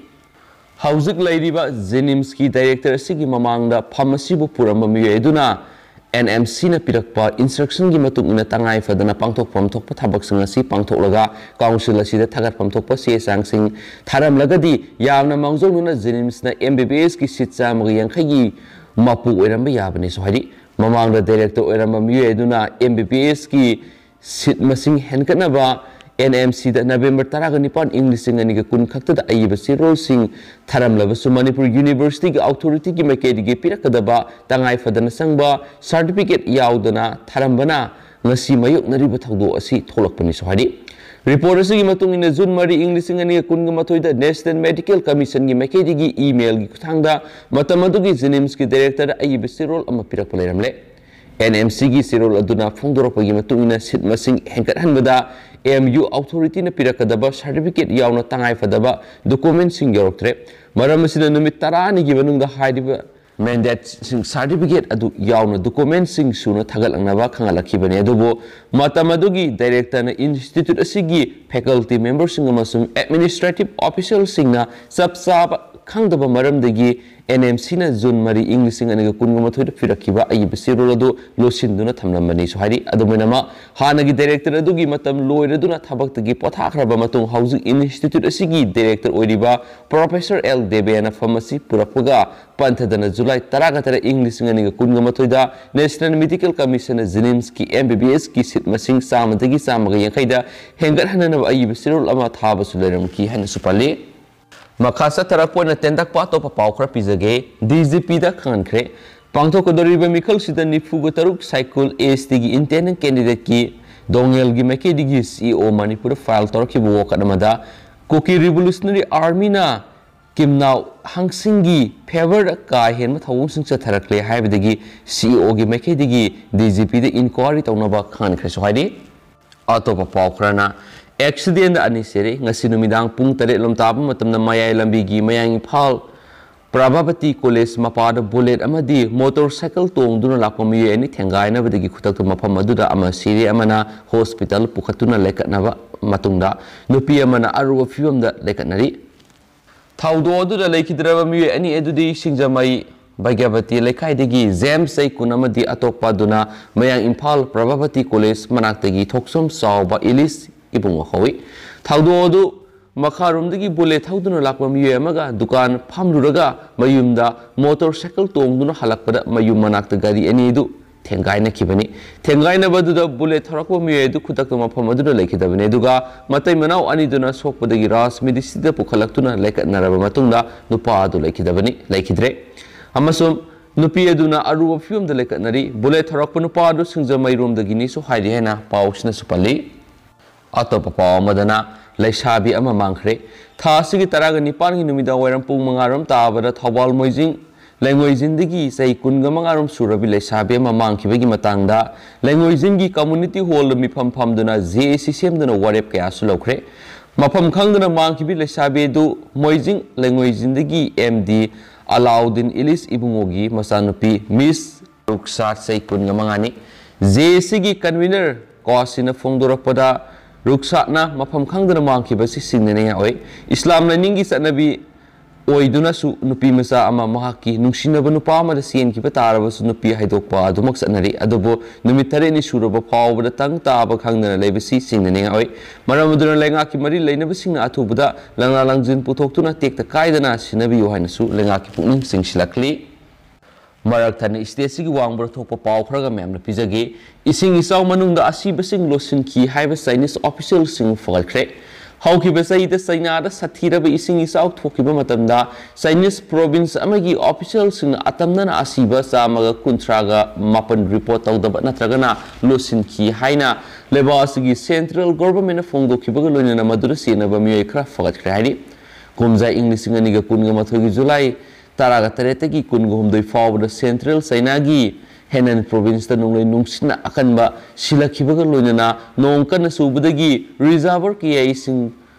ꯍꯧꯖꯤꯛ ꯂꯩꯔꯤꯕ JNIMS ꯀꯤ director ꯑꯁꯤꯒꯤ ꯃꯃꯥꯡꯗ ꯐꯝ ꯑꯁꯤꯕꯨ ꯄꯨꯔꯝꯕ ꯃꯤꯑꯣꯏ ꯑꯗꯨꯅ N M C ꯅ ꯄꯤꯔꯛꯄ instruction ꯒꯤ ꯃꯇꯨꯡ ꯏꯟꯅ ꯇꯉꯥꯏ ꯐꯗꯅ ꯄꯥꯡꯊꯣꯛꯐꯝ ꯊꯣꯛꯄ ꯊꯕꯛꯁꯤꯡ ꯑꯁꯤ ꯄꯥꯡꯊꯣꯛꯂꯒ council ꯑꯁꯤꯗ ꯊꯥꯒꯠꯐꯝ ꯊꯣꯛꯄ ꯆꯦ ꯆꯥꯡꯁꯤꯡ ꯊꯥꯔꯝꯂꯒꯗꯤ ꯌꯥꯝꯅ ꯃꯥꯡꯖꯧꯅꯅ JNIMS ꯅ M B B S ꯀꯤ seat ꯆꯥꯝꯃꯒ ꯌꯥꯡꯈꯩꯒꯤ ꯃꯄꯨ ꯑꯣꯏꯔꯝꯕ ꯌꯥꯕꯅꯤꯁꯨ ꯍꯥꯏꯔꯤ꯫ ꯃꯃꯥꯡꯗ director ꯑꯣꯏꯔꯝꯕ ꯃꯤꯑꯣꯏ ꯑꯗꯨꯅ M B B S ꯀꯤ seat ꯃꯁꯤꯡ ꯍꯦꯟꯒꯠꯅꯕ N M C ꯗ November ꯇꯔꯥꯒ ꯅꯤꯄꯥꯟ ꯏꯪ ꯂꯤꯁꯤꯡ ꯑꯅꯤꯒ ꯀꯨꯟ ꯈꯛꯇꯗ ꯑꯏꯕ ꯆꯦꯔꯣꯜꯁꯤꯡ ꯊꯥꯔꯝꯂꯕꯁꯨ ꯃꯅꯤꯄꯨꯔ University ꯒꯤ authority ꯒꯤ ꯃꯥꯏꯀꯩꯗꯒꯤ ꯄꯤꯔꯛꯀꯗꯕ ꯇꯉꯥꯏ ꯐꯗꯅ ꯆꯪꯕ certificate ꯌꯥꯎꯗꯅ ꯊꯥꯔꯝꯕꯅ ꯉꯁꯤ ꯃꯥꯌꯣꯛꯅꯔꯤꯕ ꯊꯧꯗꯣꯛ ꯑꯁꯤ ꯊꯣꯛꯂꯛꯄꯅꯤꯁꯨ ꯍꯥꯏꯔꯤ꯫ Report ꯑꯁꯤꯒꯤ ꯃꯇꯨꯡ ꯏꯟꯅ June ꯃꯔꯤ ꯏꯪ ꯂꯤꯁꯤꯡ ꯑꯅꯤꯒ ꯀꯨꯟꯒ ꯃꯥꯊꯣꯏꯗ National Medical Commission ꯒꯤ ꯃꯥꯏꯀꯩꯗꯒꯤ email ꯒꯤ ꯈꯨꯠꯊꯥꯡꯗ ꯃꯇꯝ ꯑꯗꯨꯒꯤ JNIMS ꯀꯤ director ꯗ ꯑꯏꯕ ꯆꯦꯔꯣꯜ ꯑꯃ ꯄꯤꯔꯛꯄ ꯂꯩꯔꯝꯂꯦ꯫ ꯑꯦꯟ ꯑꯦꯝ ꯁꯤꯒꯤ ꯆꯦꯔꯣꯜ ꯑꯗꯨꯅ ꯐꯣꯡꯗꯣꯔꯛꯄꯒꯤ ꯃꯇꯨꯡ ꯏꯟꯅ ꯁꯤꯠ ꯃꯁꯤꯡ ꯍꯦꯟꯒꯠꯍꯟꯕꯗ ꯑꯦꯝ ꯌꯨ ꯑꯣꯊꯣꯔꯤꯇꯤꯅ ꯄꯤꯔꯛꯀꯗꯕ ꯁꯥꯔꯇꯤꯐꯤꯀꯦꯠ ꯌꯥꯎꯅ ꯇꯉꯥꯏꯐꯗꯕ ꯗꯣꯀꯨꯃꯦꯟꯁꯤꯡ ꯌꯧꯔꯛꯇ꯭ꯔꯦ꯫ ꯃꯔꯝ ꯑꯁꯤꯅ ꯅꯨꯃꯤꯠ ꯇꯔꯥꯅꯤꯒꯤ ꯃꯅꯨꯡꯗ ꯍꯥꯏꯔꯤꯕ ꯃꯦꯟꯗꯦꯠꯁꯤꯡ ꯁꯥꯔꯇꯤꯐꯤꯀꯦꯠ ꯑꯗꯨ ꯌꯥꯎꯅ ꯗꯣꯀꯨꯃꯦꯟꯁꯤꯡ ꯁꯨꯅ ꯊꯥꯒꯠꯂꯛꯅꯕ ꯈꯪꯍꯜꯂꯛꯈꯤꯕꯅꯤ꯫ ꯑꯗꯨꯕꯨ ꯃꯇꯝ ꯑꯗꯨꯒꯤ ꯗꯥꯏꯔꯦꯛꯇꯔꯅ ꯏꯟꯁꯇꯤꯇ꯭ꯌꯨꯠ ꯑꯁꯤꯒꯤ ꯐꯦꯀꯜꯇꯤ ꯃꯦꯝꯕꯔꯁꯤꯡ ꯑꯃꯁꯨꯡ ꯑꯦꯗꯃꯤꯅꯤꯁꯇ꯭ꯔꯦꯇꯤꯚ ꯑꯣꯐꯤꯁꯤꯌꯦꯜꯁꯤꯡꯅ ꯆꯞ ꯆꯥꯕ ꯈꯪꯗꯕ ꯃꯔꯝꯗꯒꯤ ꯑꯦꯟ ꯑꯦꯝ ꯁꯤꯅ ꯖꯨꯟ ꯃꯔꯤ, ꯏꯪ ꯂꯤꯁꯤꯡ ꯑꯅꯤꯒ ꯀꯨꯟꯒ ꯃꯥꯊꯣꯏꯗ ꯄꯤꯔꯛꯈꯤꯕ ꯑꯏꯕ ꯆꯦꯔꯣꯜ ꯑꯗꯨ ꯂꯣꯠꯁꯤꯟꯗꯨꯅ ꯊꯝꯂꯝꯕꯅꯤꯁꯨ ꯍꯥꯏꯔꯤ꯫ ꯑꯗꯨꯝ ꯑꯣꯏꯅꯃꯛ, ꯍꯥꯟꯅꯒꯤ ꯗꯥꯏꯔꯦꯛꯇꯔ ꯑꯗꯨꯒꯤ ꯃꯇꯝ ꯂꯣꯏꯔꯗꯨꯅ ꯊꯕꯛꯇꯒꯤ ꯄꯣꯊꯥꯈ꯭ꯔꯕ ꯃꯇꯨꯡ ꯍꯧꯖꯤꯛ ꯏꯟꯁꯇꯤꯇ꯭ꯌꯨꯠ ꯑꯁꯤꯒꯤ ꯗꯥꯏꯔꯦꯛꯇꯔ ꯑꯣꯏꯔꯤꯕ ꯄ꯭ꯔꯣꯐꯦꯁꯔ ꯑꯦꯜ ꯗꯦꯕꯦꯅ ꯐꯝ ꯑꯁꯤ ꯄꯨꯔꯛꯄꯒ ꯄꯟꯊꯗꯅ ꯖꯨꯂꯥꯏ ꯇꯔꯥꯒ ꯇꯔꯦꯠ, ꯏꯪ ꯂꯤꯁꯤꯡ ꯑꯅꯤꯒ ꯀꯨꯟꯒ ꯃꯥꯊꯣꯏꯗ ꯅꯦꯁꯅꯦꯜ ꯃꯦꯗꯤꯀꯦꯜ ꯀꯃꯤꯁꯟꯅ ꯖꯤꯅꯤꯝꯁꯀꯤ ꯑꯦꯝ ꯕꯤ ꯕꯤ ꯑꯦꯁꯀꯤ ꯁꯤꯠ ꯃꯁꯤꯡ ꯆꯥꯝꯃꯗꯒꯤ ꯆꯥꯝꯃꯒ ꯌꯥꯡꯈꯩꯗ ꯍꯦꯟꯒꯠꯍꯟꯅꯅꯕ ꯑꯏꯕ ꯆꯦꯔꯣꯜ ꯑꯃ ꯊꯥꯕꯁꯨ ꯂꯩꯔꯝꯈꯤ ꯍꯥꯏꯅꯁꯨ ꯄꯜꯂꯤ꯫ ꯃꯈꯥ ꯆꯠꯊꯔꯛꯄ ꯑꯣꯏꯅ ꯇꯦꯟꯇꯛꯄ ꯑꯇꯣꯞꯄ ꯄꯥꯎ ꯈꯔ ꯄꯤꯖꯒꯦ꯫ ꯗꯤ ꯖꯤ ꯄꯤꯗ ꯈꯪꯍꯟꯈ꯭ꯔꯦ꯫ ꯄꯥꯡꯊꯣꯛꯀꯗꯧꯔꯤꯕ ꯃꯤꯈꯜꯁꯤꯗ ꯅꯤꯐꯨꯒ ꯇꯔꯨꯛ ꯁꯥꯏꯀꯨꯜ ꯑꯦꯁ ꯇꯤꯒꯤ ꯏꯟꯇꯦꯟꯗꯦꯟ ꯀꯦꯟꯗꯤꯗꯦꯠꯀꯤ ꯗꯣꯉꯦꯜꯒꯤ ꯃꯥꯏꯀꯩꯗꯒꯤ ꯁꯤ ꯏ ꯑꯣ ꯃꯅꯤꯄꯨꯔꯗ ꯐꯥꯏꯜ ꯇꯧꯔꯛꯈꯤꯕ ꯋꯥꯀꯠ ꯑꯃꯗ ꯀꯨꯀꯤ ꯔꯤꯚꯣꯂꯨꯁꯅꯔꯤ ꯑꯥꯔꯃꯤꯅ ꯀꯤꯝꯅꯥꯎ ꯍꯪꯁꯤꯡꯒꯤ ꯐꯦꯚꯔꯗ ꯀꯥ ꯍꯦꯟꯕ ꯊꯧꯑꯣꯡꯁꯤꯡ ꯆꯠꯊꯔꯛꯂꯦ ꯍꯥꯏꯕꯗꯒꯤ ꯁꯤ ꯏ ꯑꯣꯒꯤ ꯃꯥꯏꯀꯩꯗꯒꯤ ꯗꯤ ꯖꯤ ꯄꯤꯗ ꯏꯟꯀ꯭ꯋꯥꯔꯤ ꯇꯧꯅꯕ ꯈꯪꯍꯟꯈ꯭ꯔꯦꯁꯨ ꯍꯥꯏꯔꯤ꯫ ꯑꯇꯣꯞꯄ ꯄꯥꯎ ꯈꯔꯅ, ꯑꯦꯛꯁꯤꯗꯦꯟꯗ ꯑꯅꯤ ꯁꯤꯔꯦ꯫ ꯉꯁꯤ ꯅꯨꯃꯤꯗꯥꯡ ꯄꯨꯡ ꯇꯔꯦꯠ ꯂꯣꯝ ꯇꯥꯕ ꯃꯇꯝꯗ ꯃꯌꯥꯏ ꯂꯝꯕꯤꯒꯤ ꯃꯌꯥꯡ ꯏꯝꯐꯥꯜ ꯄ꯭ꯔꯚꯥꯕꯇꯤ ꯀꯣꯂꯦꯖ ꯃꯄꯥꯗ ꯕꯨꯂꯦꯠ ꯑꯃꯗꯤ ꯃꯣꯇꯣꯔ ꯁꯥꯏꯀꯜ ꯇꯣꯡꯗꯨꯅ ꯂꯥꯛꯄ ꯃꯤꯑꯣꯏ ꯑꯅꯤ ꯊꯦꯡꯒꯥꯏꯅꯕꯗꯒꯤ ꯈꯨꯗꯛꯇ ꯃꯐꯝ ꯑꯗꯨꯗ ꯑꯃ ꯁꯤꯔꯦ, ꯑꯃꯅ ꯍꯣꯁꯄꯤꯇꯥꯜ ꯄꯨꯈꯠꯇꯨꯅ ꯂꯩꯀꯠꯅꯕ ꯃꯇꯨꯡꯗ ꯅꯨꯄꯤ ꯑꯃꯅ ꯑꯔꯨꯕ ꯐꯤꯕꯝꯗ ꯂꯩꯀꯠꯅꯔꯤ꯫ ꯊꯧꯗꯣꯛ ꯑꯗꯨꯗ ꯂꯩꯈꯤꯗ꯭ꯔꯕ ꯃꯤꯑꯣꯏ ꯑꯅꯤ ꯑꯗꯨꯗꯤ ꯁꯤꯡꯖꯃꯩ ꯚꯥꯒ꯭ꯌꯕꯇꯤ ꯂꯩꯀꯥꯏꯗꯒꯤ ꯖꯦꯝꯁ ꯆꯩꯀꯨꯟ ꯑꯃꯗꯤ ꯑꯇꯣꯞꯄ ꯑꯗꯨꯅ ꯃꯌꯥꯡ ꯏꯝꯐꯥꯜ ꯄ꯭ꯔꯚꯥꯕꯇꯤ ꯀꯣꯂꯦꯖ ꯃꯅꯥꯛꯇꯒꯤ ꯊꯣꯛꯆꯣꯝ ꯆꯥꯎꯕ ꯏꯂꯤꯁ ꯏꯕꯨꯡꯉꯣ ꯀꯧꯏ꯫ ꯊꯧꯗꯣꯛ ꯑꯗꯨ ꯃꯈꯥꯔꯣꯝꯗꯒꯤ ꯕꯨꯂꯦꯠ ꯊꯧꯗꯨꯅ ꯂꯥꯛꯄ ꯃꯤꯑꯣꯏ ꯑꯃꯒ ꯗꯨꯀꯥꯟ ꯐꯝꯂꯨꯔꯒ ꯃꯌꯨꯝꯗ ꯃꯣꯇꯣꯔ ꯁꯥꯏꯀꯜ ꯇꯣꯡꯗꯨꯅ ꯍꯜꯂꯛꯄꯗ ꯃꯌꯨꯝ ꯃꯅꯥꯛꯇ ꯒꯥꯔꯤ ꯑꯅꯤ ꯑꯗꯨ ꯊꯦꯡꯒꯥꯏꯅꯈꯤꯕꯅꯤ꯫ ꯊꯦꯡꯒꯥꯏꯅꯕ ꯑꯗꯨꯗ ꯕꯨꯂꯦꯠ ꯊꯧꯔꯛꯄ ꯃꯤꯑꯣꯏ ꯑꯗꯨ ꯈꯨꯗꯛꯇ ꯃꯐꯝ ꯑꯗꯨꯗ ꯂꯩꯈꯤꯗꯕꯅꯤ꯫ ꯑꯗꯨꯒ ꯃꯇꯩ ꯃꯅꯥꯎ ꯑꯅꯤꯗꯨꯅ ꯁꯣꯛꯄꯗꯒꯤ ꯔꯥꯖ ꯃꯤꯗꯤꯁꯤꯗ ꯄꯨꯈꯠꯂꯛꯇꯨꯅ ꯂꯩꯀꯠꯅꯔꯕ ꯃꯇꯨꯡꯗ ꯅꯨꯄꯥ ꯑꯗꯨ ꯂꯩꯈꯤꯗꯕꯅꯤ, ꯂꯩꯈꯤꯗ꯭ꯔꯦ꯫ ꯑꯃꯁꯨꯡ ꯅꯨꯄꯤ ꯑꯗꯨꯅ ꯑꯔꯨꯕ ꯐꯤꯕꯝꯗ ꯂꯩꯀꯠꯅꯔꯤ꯫ ꯕꯨꯂꯦꯠ ꯊꯧꯔꯛꯄ ꯅꯨꯄꯥ ꯑꯗꯨ ꯁꯤꯡꯖꯃꯩꯔꯣꯝꯗꯒꯤꯅꯤꯁꯨ ꯍꯥꯏꯔꯤ ꯍꯥꯏꯅ ꯄꯥꯎꯁꯤꯅꯁꯨ ꯄꯜꯂꯤ꯫ ꯑꯇꯣꯞꯄ ꯄꯥꯎ ꯑꯃꯗꯅ ꯂꯩꯁꯥꯕꯤ ꯑꯃ ꯃꯥꯡꯈ꯭ꯔꯦ꯫ ꯊꯥ ꯑꯁꯤꯒꯤ ꯇꯔꯥꯒ ꯅꯤꯄꯥꯟꯒꯤ ꯅꯨꯃꯤꯗꯥꯡ ꯋꯥꯏꯔꯝ ꯄꯨꯡ ꯃꯉꯥ ꯔꯣꯝ ꯇꯥꯕꯗ ꯊꯧꯕꯥꯜ ꯃꯣꯏꯖꯤꯡ ꯂꯩꯉꯣꯏꯖꯤꯟꯗꯒꯤ ꯆꯍꯤ ꯀꯨꯟꯒ ꯃꯉꯥꯔꯣꯝ ꯁꯨꯔꯕꯤ ꯂꯩꯁꯥꯕꯤ ꯑꯃ ꯃꯥꯡꯈꯤꯕꯒꯤ ꯃꯇꯥꯡꯗ ꯂꯩꯉꯣꯏꯖꯤꯟꯒꯤ community hall ꯗ ꯃꯤꯐꯝ ꯐꯝꯗꯨꯅ J A C ꯁꯦꯝꯗꯨꯅ ꯋꯥꯔꯦꯞ ꯀꯌꯥꯁꯨ ꯂꯧꯈ꯭ꯔꯦ꯫ ꯃꯐꯝ ꯈꯪꯗꯅ ꯃꯥꯡꯈꯤꯕꯤ ꯂꯩꯁꯥꯕꯤ ꯑꯗꯨ ꯃꯣꯏꯖꯤꯡ ꯂꯩꯉꯣꯏꯖꯤꯟꯗꯒꯤ M D ꯑꯂꯥꯎꯗꯤꯟ ꯏꯂꯤꯁ ꯏꯕꯨꯡꯉꯣꯒꯤ ꯃꯆꯥꯅꯨꯄꯤ ꯃꯤꯁ ꯔꯨꯛꯁꯥꯠ ꯆꯍꯤ ꯀꯨꯟꯒ ꯃꯉꯥꯅꯤ꯫ J A C ꯒꯤ convener ꯀ꯭ꯋꯥꯁꯤꯅ ꯐꯣꯡꯗꯣꯔꯛꯄꯗ, ꯔꯨꯛꯁꯥꯠꯅ ꯃꯐꯝ ꯈꯪꯗꯅ ꯃꯥꯡꯈꯤꯕꯁꯤ ꯆꯤꯡꯅꯅꯤꯡꯉꯥꯏ ꯑꯣꯏ꯫ ꯏꯁꯂꯥꯝ ꯂꯥꯏꯅꯤꯡꯒꯤ ꯆꯠꯅꯕꯤ ꯑꯣꯏꯗꯨꯅꯁꯨ ꯅꯨꯄꯤ ꯃꯆꯥ ꯑꯃ ꯃꯍꯥꯛꯀꯤ ꯅꯨꯡꯁꯤꯅꯕ ꯅꯨꯄꯥ ꯑꯃꯗ ꯆꯦꯟꯈꯤꯕ ꯇꯥꯔꯕꯁꯨ ꯅꯨꯄꯤ ꯍꯥꯏꯗꯣꯛꯄ ꯑꯗꯨꯃꯛ ꯆꯠꯅꯔꯤ꯫ ꯑꯗꯨꯕꯨ ꯅꯨꯃꯤꯠ ꯇꯔꯦꯠꯅꯤ ꯁꯨꯔꯕ ꯐꯥꯎꯕꯗ ꯇꯪ ꯇꯥꯕ ꯈꯪꯗꯅ ꯂꯩꯕꯁꯤ ꯆꯤꯡꯅꯅꯤꯡꯉꯥꯏ ꯑꯣꯏ꯫ ꯃꯔꯝ ꯑꯗꯨꯅ ꯂꯩꯉꯥꯛꯀꯤ ꯃꯔꯤ ꯂꯩꯅꯕꯁꯤꯡꯅ ꯑꯊꯨꯕꯗ ꯂꯪꯂꯥ ꯂꯪꯖꯤꯟ ꯄꯨꯊꯣꯛꯇꯨꯅ ꯇꯦꯛꯇ ꯀꯥꯏꯗꯅ ꯁꯤꯟꯅꯕꯤꯌꯨ ꯍꯥꯏꯅꯁꯨ ꯂꯩꯉꯥꯛꯀꯤ ꯄꯨꯛꯅꯤꯡ ꯆꯤꯡꯁꯤꯜꯂꯛꯂꯤ꯫ ꯃꯔꯛ ꯊꯠꯅ state ꯁꯤꯒꯤ ꯋꯥꯡꯃꯗ ꯊꯣꯛꯄ ꯄꯥꯎ ꯈꯔꯒ ꯃꯌꯥꯝꯅ ꯄꯤꯖꯒꯦ꯫ ꯏꯁꯤꯡ ꯏꯆꯥꯎ ꯃꯅꯨꯡꯗ ꯑꯁꯤꯕꯁꯤꯡ ꯂꯣꯠꯁꯤꯟꯈꯤ ꯍꯥꯏꯕ Chinese official ꯁꯤꯡ ꯐꯒꯠꯈ꯭ꯔꯦ꯫ ꯍꯧꯈꯤꯕ ꯆꯍꯤꯗ ꯆꯩꯅꯥꯗ ꯁꯥꯊꯤꯔꯕ ꯏꯁꯤꯡ ꯏꯆꯥꯎ ꯊꯣꯛꯈꯤꯕ ꯃꯇꯝꯗ Chinese province ꯑꯃꯒꯤ official ꯁꯤꯡꯅ ꯑꯇꯝꯅꯅ ꯑꯁꯤꯕ ꯆꯥꯝꯃꯒ ꯀꯨꯟꯊ꯭ꯔꯥꯒ ꯃꯥꯄꯟ report ꯇꯧꯗꯕ ꯅꯠꯇ꯭ꯔꯒꯅ ꯂꯣꯠꯁꯤꯟꯈꯤ ꯍꯥꯏꯅ ꯂꯩꯕꯥꯛ ꯑꯁꯤꯒꯤ central government ꯅ ꯐꯣꯡꯗꯣꯛꯈꯤꯕꯒ ꯂꯣꯏꯅꯅ ꯃꯗꯨꯗ ꯆꯦꯟꯅꯕ ꯃꯤꯑꯣꯏ ꯈꯔ ꯐꯒꯠꯈ꯭ꯔꯦ ꯍꯥꯏꯔꯤ꯫ ꯀꯨꯝꯖꯥ ꯏꯪ ꯂꯤꯁꯤꯡ ꯑꯅꯤꯒ ꯀꯨꯟꯒ ꯃꯥꯊꯣꯏꯒꯤ July ꯇꯔꯥꯒ ꯇꯔꯦꯠꯇꯒꯤ ꯀꯨꯟꯒ ꯍꯨꯝꯗꯣꯏ ꯐꯥꯎꯕꯗ central China ꯒꯤ Henan province ꯇ ꯅꯣꯡꯂꯩ ꯅꯨꯡꯁꯤꯠꯅ ꯑꯀꯟꯕ ꯁꯤꯜꯂꯛꯈꯤꯕꯒ ꯂꯣꯏꯅꯅ ꯅꯣꯡ ꯀꯟꯅ ꯆꯨꯕꯗꯒꯤ reservoir ꯀꯌꯥ ꯏꯁꯤꯡ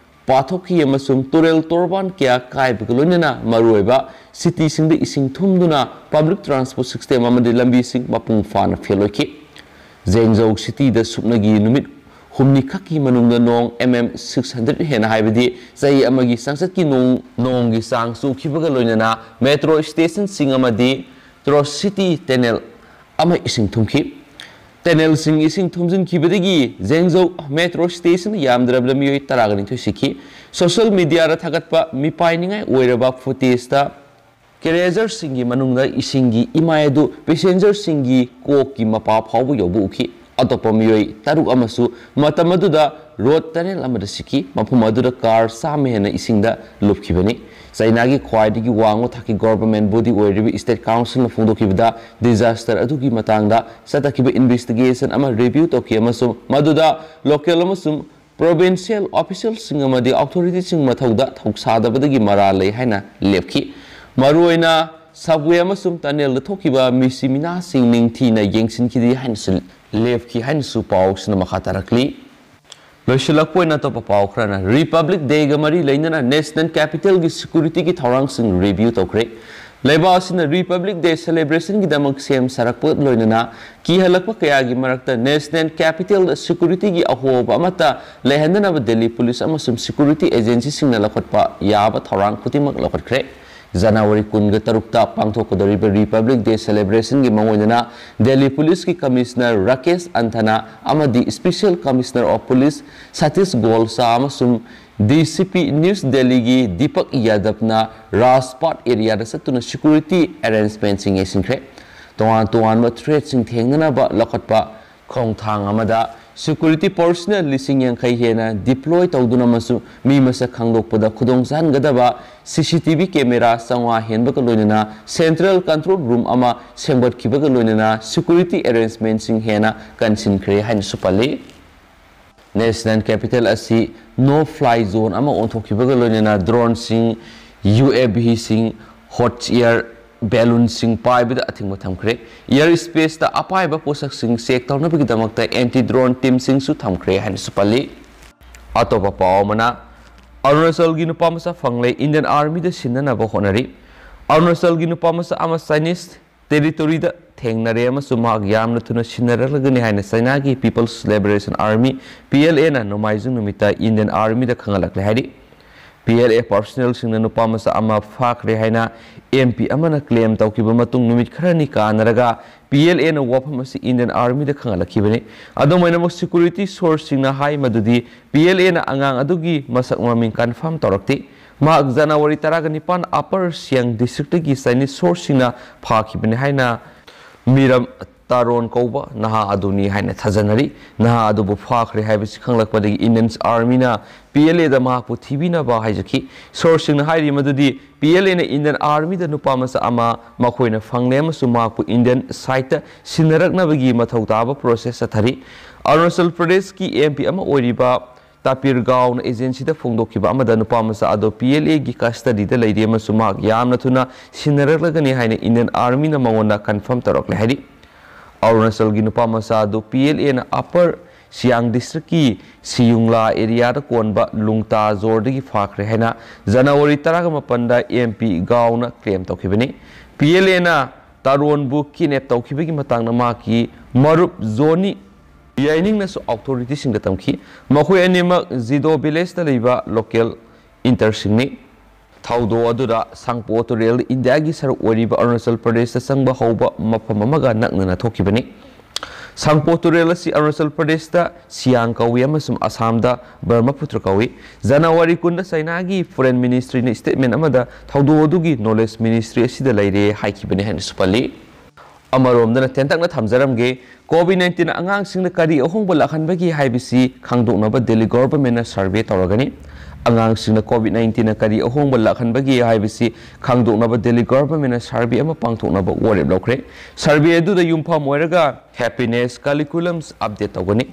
ꯄꯥꯊꯣꯛꯈꯤ ꯑꯃꯁꯨꯡ ꯇꯨꯔꯦꯜ ꯇꯣꯔꯕꯥꯟ ꯀꯌꯥ ꯀꯥꯏꯕꯒ ꯂꯣꯏꯅꯅ ꯃꯔꯨꯑꯣꯏꯕ city ꯁꯤꯡꯗ ꯏꯁꯤꯡ ꯊꯨꯝꯗꯨꯅ public transport system ꯑꯃꯗꯤ ꯂꯝꯕꯤꯁꯤꯡ ꯃꯄꯨꯡ ꯐꯥꯅ fail ꯑꯣꯏꯈꯤ꯫ Zhengzhou city ꯗ ꯁꯨꯞꯅꯒꯤ ꯅꯨꯃꯤꯠ ꯍꯨꯝꯅꯤꯈꯛꯀꯤ ꯃꯅꯨꯡꯗ ꯅꯣꯡ M M six hundred ꯍꯦꯟꯅ, ꯍꯥꯏꯕꯗꯤ ꯆꯍꯤ ꯑꯃꯒꯤ ꯆꯥꯡꯆꯠꯀꯤ ꯅꯣꯡ, ꯅꯣꯡꯒꯤ ꯆꯥꯡ ꯆꯨꯈꯤꯕꯒ ꯂꯣꯏꯅꯅ metro station ꯁꯤꯡ ꯑꯃꯗꯤ Metro City tunnel ꯑꯃ ꯏꯁꯤꯡ ꯊꯨꯝꯈꯤ꯫ Tunnel ꯁꯤꯡ ꯏꯁꯤꯡ ꯊꯨꯝꯖꯤꯟꯈꯤꯕꯗꯒꯤ Zhengzhou metro station ꯌꯥꯝꯗ꯭ꯔꯕꯗ ꯃꯤꯑꯣꯏ ꯇꯔꯥꯒ ꯅꯤꯊꯣꯏ ꯁꯤꯈꯤ꯫ Social media ꯗ ꯊꯥꯒꯠꯄ ꯃꯤꯄꯥꯏꯅꯤꯡꯉꯥꯏ ꯑꯣꯏꯔꯕ footage ꯇ carrier ꯁꯤꯡꯒꯤ ꯃꯅꯨꯡꯗ ꯏꯁꯤꯡꯒꯤ ꯏꯃꯥꯏ ꯑꯗꯨ passenger ꯁꯤꯡꯒꯤ ꯀꯣꯛꯀꯤ ꯃꯄꯥ ꯐꯥꯎꯕ ꯌꯧꯕ ꯎꯈꯤ꯫ ꯑꯇꯣꯞꯄ ꯃꯤꯑꯣꯏ ꯇꯔꯨꯛ ꯑꯃꯁꯨ ꯃꯇꯝ ꯑꯗꯨꯗ road tunnel ꯑꯃꯗ ꯁꯤꯈꯤ꯫ ꯃꯐꯝ ꯑꯗꯨꯗ car ꯆꯥꯝꯃ ꯍꯦꯟꯅ ꯏꯁꯤꯡꯗ ꯂꯨꯞꯈꯤꯕꯅꯤ꯫ ꯆꯩꯅꯥꯒꯤ ꯈ꯭ꯋꯥꯏꯗꯒꯤ ꯋꯥꯡꯕ ꯊꯥꯛꯀꯤ government body ꯑꯣꯏꯔꯤꯕ State Council ꯅ ꯐꯣꯡꯗꯣꯛꯈꯤꯕꯗ, disaster ꯑꯗꯨꯒꯤ ꯃꯇꯥꯡꯗ ꯆꯠꯊꯈꯤꯕ investigation ꯑꯃ review ꯇꯧꯈꯤ ꯑꯃꯁꯨꯡ ꯃꯗꯨꯗ local ꯑꯃꯁꯨꯡ provincial official ꯁꯤꯡ ꯑꯃꯗꯤ authority ꯁꯤꯡ ꯃꯊꯧꯗ ꯊꯧꯁꯥꯗꯕꯗꯒꯤ ꯃꯔꯥꯜ ꯂꯩ ꯍꯥꯏꯅ ꯂꯦꯞꯈꯤ꯫ ꯃꯔꯨꯑꯣꯏꯅ ꯁꯕꯋꯦ ꯑꯃꯁꯨꯡ ꯇꯅꯦꯜꯗ ꯊꯣꯛꯈꯤꯕ ꯃꯤꯁꯤ ꯃꯤꯅꯥꯁꯤꯡ ꯅꯤꯡꯊꯤꯅ ꯌꯦꯡꯁꯤꯟꯈꯤꯗꯦ ꯍꯥꯏꯅꯁꯨ ꯂꯦꯞꯈꯤ ꯍꯥꯏꯅꯁꯨ ꯄꯥꯎꯁꯤꯅ ꯃꯈꯥ ꯇꯥꯔꯛꯂꯤ꯫ ꯂꯣꯏꯁꯤꯜꯂꯛꯄ ꯑꯣꯏꯅ ꯑꯇꯣꯞꯄ ꯄꯥꯎ ꯈꯔꯅ, ꯔꯤꯄꯕ꯭ꯂꯤꯛ ꯗꯦꯒ ꯃꯔꯤ ꯂꯩꯅꯅ ꯅꯦꯁꯅꯦꯜ ꯀꯦꯄꯤꯇꯦꯜꯒꯤ ꯁꯦꯀ꯭ꯌꯨꯔꯤꯇꯤꯒꯤ ꯊꯧꯔꯥꯡꯁꯤꯡ ꯔꯤꯚ꯭ꯌꯨ ꯇꯧꯈ꯭ꯔꯦ꯫ ꯂꯩꯕꯥꯛ ꯑꯁꯤꯅ ꯔꯤꯄꯕ꯭ꯂꯤꯛ ꯗꯦ ꯁꯦꯂꯦꯕ꯭ꯔꯦꯁꯟꯒꯤꯗꯃꯛ ꯁꯦꯝ ꯁꯥꯔꯛꯄ ꯂꯣꯏꯅꯅ ꯀꯤꯍꯜꯂꯛꯄ ꯀꯌꯥꯒꯤ ꯃꯔꯛꯇ ꯅꯦꯁꯅꯦꯜ ꯀꯦꯄꯤꯇꯦꯜꯗ ꯁꯦꯀ꯭ꯌꯨꯔꯤꯇꯤꯒꯤ ꯑꯍꯣꯕ ꯑꯃꯠꯇ ꯂꯩꯍꯟꯗꯅꯕ ꯗꯦꯜꯂꯤ ꯄꯨꯂꯤꯁ ꯑꯃꯁꯨꯡ ꯁꯦꯀ꯭ꯌꯨꯔꯤꯇꯤ ꯑꯦꯖꯦꯟꯁꯤꯁꯤꯡꯅ ꯂꯧꯈꯠꯄ ꯌꯥꯕ ꯊꯧꯔꯥꯡ ꯈꯨꯗꯤꯡꯃꯛ ꯂꯧꯈꯠꯈ꯭ꯔꯦ꯫ ꯖꯅꯋꯥꯔꯤ ꯀꯨꯟꯒ ꯇꯔꯨꯛꯇ ꯄꯥꯡꯊꯣꯛꯀꯗꯧꯔꯤꯕ ꯔꯤꯄꯕ꯭ꯂꯤꯛ ꯗꯦ ꯁꯦꯂꯦꯕ꯭ꯔꯦꯁꯟꯒꯤ ꯃꯥꯡꯑꯣꯏꯅꯅ ꯗꯦꯜꯂꯤ ꯄꯨꯂꯤꯁꯀꯤ ꯀꯃꯤꯁꯅꯔ ꯔꯥꯀꯦꯁ ꯑꯟꯊꯅꯥ ꯑꯃꯗꯤ special commissioner of police Satish ꯒꯣꯜꯁꯥ ꯑꯃꯁꯨꯡ ꯗꯤ ꯁꯤ ꯄꯤ ꯅ꯭ꯌꯨꯁ ꯗꯦꯜꯂꯤꯒꯤ ꯗꯤꯄꯛ ꯌꯥꯗꯕꯅ ꯔꯥꯖꯄꯥꯠ ꯑꯦꯔꯤꯌꯥꯗ ꯆꯠꯇꯨꯅ ꯁꯦꯀ꯭ꯌꯨꯔꯤꯇꯤ ꯑꯦꯔꯦꯟꯖꯃꯦꯟꯠꯁꯤꯡ ꯌꯦꯡꯁꯤꯟꯈ꯭ꯔꯦ꯫ ꯇꯣꯉꯥꯟ ꯇꯣꯉꯥꯟꯕ ꯊ꯭ꯔꯦꯠꯁꯤꯡ ꯊꯦꯡꯅꯅꯕ ꯂꯧꯈꯠꯄ ꯈꯣꯡꯊꯥꯡ ꯑꯃꯗ ꯁꯦꯀ꯭ꯌꯨꯔꯤꯇꯤ ꯄꯔꯁꯅꯦꯜ ꯂꯤꯁꯤꯡ ꯌꯥꯡꯈꯩ ꯍꯦꯟꯅ ꯗꯤꯄ꯭ꯂꯣꯏ ꯇꯧꯗꯨꯅ ꯑꯃꯁꯨꯡ ꯃꯤ ꯃꯁꯛ ꯈꯪꯗꯣꯛꯄꯗ ꯈꯨꯗꯣꯡ ꯆꯥꯍꯟꯒꯗꯕ ꯁꯤ ꯁꯤ ꯇꯤ ꯚꯤ ꯀꯦꯃꯦꯔꯥ ꯆꯥꯝꯃꯉꯥ ꯍꯦꯟꯕꯒ ꯂꯣꯏꯅꯅ ꯁꯦꯟꯇ꯭ꯔꯦꯜ ꯀꯟꯇ꯭ꯔꯣꯜ ꯔꯨꯝ ꯑꯃ ꯁꯦꯝꯒꯠꯈꯤꯕꯒ ꯂꯣꯏꯅꯅ ꯁꯦꯀ꯭ꯌꯨꯔꯤꯇꯤ ꯑꯦꯔꯦꯟꯖꯃꯦꯟꯠꯁꯤꯡ ꯍꯦꯟꯅ ꯀꯟꯁꯤꯟꯈ꯭ꯔꯦ ꯍꯥꯏꯅꯁꯨ ꯄꯜꯂꯤ꯫ ꯅꯦꯁꯅꯦꯜ ꯀꯦꯄꯤꯇꯦꯜ ꯑꯁꯤ ꯅꯣ ꯐ꯭ꯂꯥꯏ ꯖꯣꯟ ꯑꯃ ꯑꯣꯟꯊꯣꯛꯈꯤꯕꯒ ꯂꯣꯏꯅꯅ ꯗ꯭ꯔꯣꯟꯁꯤꯡ, ꯌꯨ ꯑꯦ ꯚꯤꯁꯤꯡ, ꯍꯣꯠ ꯏꯌꯥꯔ ꯕꯦꯂꯨꯟꯁꯤꯡ ꯄꯥꯏꯕꯗ ꯑꯊꯤꯡꯕ ꯊꯝꯈ꯭ꯔꯦ꯫ ꯏꯌꯥꯔ ꯁ꯭ꯄꯦꯁꯇ ꯑꯄꯥꯏꯕ ꯄꯣꯠꯁꯛꯁꯤꯡ ꯆꯦꯛ ꯇꯧꯅꯕꯒꯤꯗꯃꯛꯇ ꯑꯦꯟꯇꯤ ꯗ꯭ꯔꯣꯟ ꯇꯤꯝꯁꯤꯡꯁꯨ ꯊꯝꯈ꯭ꯔꯦ ꯍꯥꯏꯅꯁꯨ ꯄꯜꯂꯤ꯫ ꯑꯇꯣꯞꯄ ꯄꯥꯎ ꯑꯃꯅ, ꯑꯔꯨꯅꯥꯆꯜꯒꯤ ꯅꯨꯄꯥ ꯃꯆꯥ ꯐꯪꯂꯦ, ꯏꯟꯗꯤꯌꯟ ꯑꯥꯔꯃꯤꯗ ꯁꯤꯟꯅꯅꯕ ꯍꯣꯠꯅꯔꯤ꯫ ꯑꯔꯨꯅꯥꯆꯜꯒꯤ ꯅꯨꯄꯥ ꯃꯆꯥ ꯑꯃ ꯆꯥꯏꯅꯤꯁ ꯇꯦꯔꯤꯇꯣꯔꯤꯗ ꯊꯦꯡꯅꯔꯦ ꯑꯃꯁꯨꯡ ꯃꯍꯥꯛ ꯌꯥꯝꯅ ꯊꯨꯅ ꯁꯤꯟꯅꯔꯛꯂꯒꯅꯤ ꯍꯥꯏꯅ ꯆꯥꯏꯅꯥꯒꯤ people's liberation army, P L ꯑꯦꯅ ꯅꯣꯡꯃꯥꯏꯖꯤꯡ ꯅꯨꯃꯤꯠꯇ ꯏꯟꯗꯤꯌꯟ ꯑꯥꯔꯃꯤꯗ ꯈꯪꯍꯜꯂꯛꯂꯦ ꯍꯥꯏꯔꯤ꯫ ꯄꯤ ꯑꯦꯜ ꯑꯦ ꯄꯔꯁꯅꯦꯜꯁꯤꯡꯅ ꯅꯨꯄꯥ ꯃꯆꯥ ꯑꯃ ꯐꯥꯈ꯭ꯔꯦ ꯍꯥꯏꯅ ꯑꯦꯝ ꯄꯤ ꯑꯃꯅ ꯀ꯭ꯂꯦꯝ ꯇꯧꯈꯤꯕ ꯃꯇꯨꯡ ꯅꯨꯃꯤꯠ ꯈꯔꯅꯤ ꯀꯥꯟꯅꯔꯒ ꯄꯤ ꯑꯦꯜ ꯑꯦꯅ ꯋꯥꯐꯝ ꯑꯁꯤ ꯏꯟꯗꯤꯌꯟ ꯑꯥꯔꯃꯤꯗ ꯈꯪꯍꯜꯂꯛꯈꯤꯕꯅꯤ꯫ ꯑꯗꯨꯝ ꯑꯣꯏꯅꯃꯛ, ꯁꯦꯀ꯭ꯌꯨꯔꯤꯇꯤ ꯁꯣꯔꯁꯁꯤꯡꯅ ꯍꯥꯏ ꯃꯗꯨꯗꯤ ꯄꯤ ꯑꯦꯜ ꯑꯦꯅ ꯑꯉꯥꯡ ꯑꯗꯨꯒꯤ ꯃꯁꯛ ꯃꯃꯤꯡ ꯀꯟꯐꯥꯔꯝ ꯇꯧꯔꯛꯇꯦ꯫ ꯃꯍꯥꯛ ꯖꯅꯋꯥꯔꯤ ꯇꯔꯥꯒ ꯅꯤꯄꯥꯟ ꯑꯄꯔ ꯁꯤꯌꯥꯡ ꯗꯤꯁꯇ꯭ꯔꯤꯛꯇꯒꯤ ꯆꯥꯏꯅꯤꯁ ꯁꯣꯔꯁꯁꯤꯡꯅ ꯐꯥꯈꯤꯕꯅꯤ ꯍꯥꯏꯅ ꯃꯤꯔꯝ ꯇꯥꯔꯣꯟ ꯀꯧꯕ ꯅꯍꯥ ꯑꯗꯨꯅꯤ ꯍꯥꯏꯅ ꯊꯥꯖꯅꯔꯤ꯫ ꯅꯍꯥ ꯑꯗꯨꯕꯨ ꯐꯥꯈ꯭ꯔꯦ ꯍꯥꯏꯕꯁꯤ ꯈꯪꯂꯛꯄꯗꯒꯤ ꯏꯟꯗꯤꯌꯟ ꯑꯥꯔꯃꯤꯅ ꯄꯤ ꯑꯦꯜ ꯑꯦꯗ ꯃꯍꯥꯛꯄꯨ ꯊꯤꯕꯤꯅꯕ ꯍꯥꯏꯖꯈꯤ꯫ ꯁꯣꯔꯁꯁꯤꯡꯅ ꯍꯥꯏꯔꯤ ꯃꯗꯨꯗꯤ ꯄꯤ ꯑꯦꯜ ꯑꯦꯅ ꯏꯟꯗꯤꯌꯟ ꯑꯥꯔꯃꯤꯗ ꯅꯨꯄꯥ ꯃꯆꯥ ꯑꯃ ꯃꯈꯣꯏꯅ ꯐꯪꯂꯦ ꯑꯃꯁꯨꯡ ꯃꯍꯥꯛꯄꯨ ꯏꯟꯗꯤꯌꯟ ꯁꯥꯏꯠꯇ ꯁꯤꯟꯅꯔꯛꯅꯕꯒꯤ ꯃꯊꯧ ꯇꯥꯕ ꯄ꯭ꯔꯣꯁꯦꯁ ꯆꯠꯊꯔꯤ꯫ ꯑꯔꯨꯅꯥꯆꯜ ꯄ꯭ꯔꯗꯦꯁꯀꯤ ꯑꯦꯝ ꯄꯤ ꯑꯃ ꯑꯣꯏꯔꯤꯕ ꯇꯥꯄꯤꯔꯒꯥꯎꯅ ꯑꯦꯖꯦꯟꯁꯤꯗ ꯐꯣꯡꯗꯣꯛꯈꯤꯕ ꯑꯃꯗ ꯅꯨꯄꯥ ꯃꯆꯥ ꯑꯗꯨ P L Aꯒꯤ custody ꯂꯩꯔꯤ ꯑꯃꯁꯨꯡ ꯃꯍꯥꯛ ꯌꯥꯝꯅ ꯊꯨꯅ ꯁꯤꯟꯅꯔꯛꯂꯒꯅꯤ ꯍꯥꯏꯅ Indian Armyꯅ ꯃꯉꯣꯟꯗ confirm ꯇꯧꯔꯛꯂꯦ ꯍꯥꯏꯔꯤ꯫ ꯑꯔꯨꯅꯥꯆꯜꯒꯤ ꯅꯨꯄꯥ ꯃꯆꯥ ꯑꯗꯨ P L Aꯅ Upper Siang Districtꯀꯤ ꯁꯤꯌꯨꯡꯂꯥ areaꯗ ꯀꯣꯟꯕ ꯂꯨꯡꯇꯥ ꯖꯣꯔꯗꯒꯤ ꯐꯥꯈ꯭ꯔꯦ ꯍꯥꯏꯅ January ꯇꯔꯥꯃꯥꯄꯟꯗ M P ꯒꯥꯎꯅ claim ꯇꯧꯈꯤꯕꯅꯤ꯫ P L Aꯅ ꯇꯥꯔꯣꯟꯕꯨ kidnap ꯇꯧꯈꯤꯕꯒꯤ ꯃꯇꯥꯡꯗ ꯃꯍꯥꯛꯀꯤ ꯃꯔꯨꯞ ꯖꯣꯅꯤ ꯌꯥꯏꯅꯤꯡꯅꯁꯨ authorityꯁꯤꯡꯗ ꯇꯝꯈꯤ꯫ ꯃꯈꯣꯏ ꯑꯅꯤꯃꯛ ꯖꯤꯗꯣ villageꯇ ꯂꯩꯕ local interꯁꯤꯡꯅꯤ꯫ ꯊꯧꯗꯣꯛ ꯑꯗꯨꯗ ꯁꯥꯡꯄꯣ ꯇꯨꯔꯦꯜ ꯏꯟꯗꯤꯌꯥꯒꯤ ꯁꯔꯨꯛ ꯑꯣꯏꯔꯤꯕ ꯑꯔꯨꯅꯥꯆꯜ ꯄ꯭ꯔꯗꯦꯁꯇ ꯆꯪꯕ ꯍꯧꯕ ꯃꯐꯝ ꯑꯃꯒ ꯅꯛꯅꯅ ꯊꯣꯛꯈꯤꯕꯅꯤ꯫ ꯁꯥꯡꯄꯣ ꯇꯨꯔꯦꯜ ꯑꯁꯤ ꯑꯔꯨꯅꯥꯆꯜ ꯄ꯭ꯔꯗꯦꯁꯇ ꯁꯤꯌꯥꯡ ꯀꯧꯏ ꯑꯃꯁꯨꯡ ꯑꯁꯥꯝꯗ ꯕ꯭ꯔꯍꯃꯄꯨꯇ꯭ꯔ ꯀꯧꯏ꯫ January ꯀꯨꯟꯗ ꯆꯥꯏꯅꯥꯒꯤ foreign ministryꯅ statement ꯑꯃꯗ ꯊꯧꯗꯣꯛ ꯑꯗꯨꯒꯤ knowledge ministry ꯑꯁꯤꯗ ꯂꯩꯔꯦ ꯍꯥꯏꯈꯤꯕꯅꯤ ꯍꯥꯏꯅꯁꯨ ꯄꯜꯂꯤ꯫ ꯑꯃꯔꯣꯝꯗꯅ ꯇꯦꯟꯇꯛꯅ ꯊꯝꯖꯔꯝꯒꯦ, COVID nineteen ꯑꯉꯥꯡꯁꯤꯡꯗ ꯀꯔꯤ ꯑꯍꯣꯡꯕ ꯂꯥꯛꯍꯟꯕꯒꯦ ꯍꯥꯏꯕꯁꯤ ꯈꯪꯗꯣꯛꯅꯕ Delhi governmentꯅ survey ꯇꯧꯔꯒꯅꯤ꯫ ꯑꯉꯥꯡꯁꯤꯡꯅ COVID nineteenꯅ ꯀꯔꯤ ꯑꯍꯣꯡꯕ ꯂꯥꯛꯍꯟꯕꯒꯦ ꯍꯥꯏꯕꯁꯤ ꯈꯪꯗꯣꯛꯅꯕ Delhi governmentꯅ survey ꯑꯃ ꯄꯥꯡꯊꯣꯛꯅꯕ ꯋꯥꯔꯦꯞ ꯂꯧꯈ꯭ꯔꯦ꯫ Survey ꯑꯗꯨꯗ ꯌꯨꯝꯐꯝ ꯑꯣꯏꯔꯒ happiness curriculums update ꯇꯧꯒꯅꯤ꯫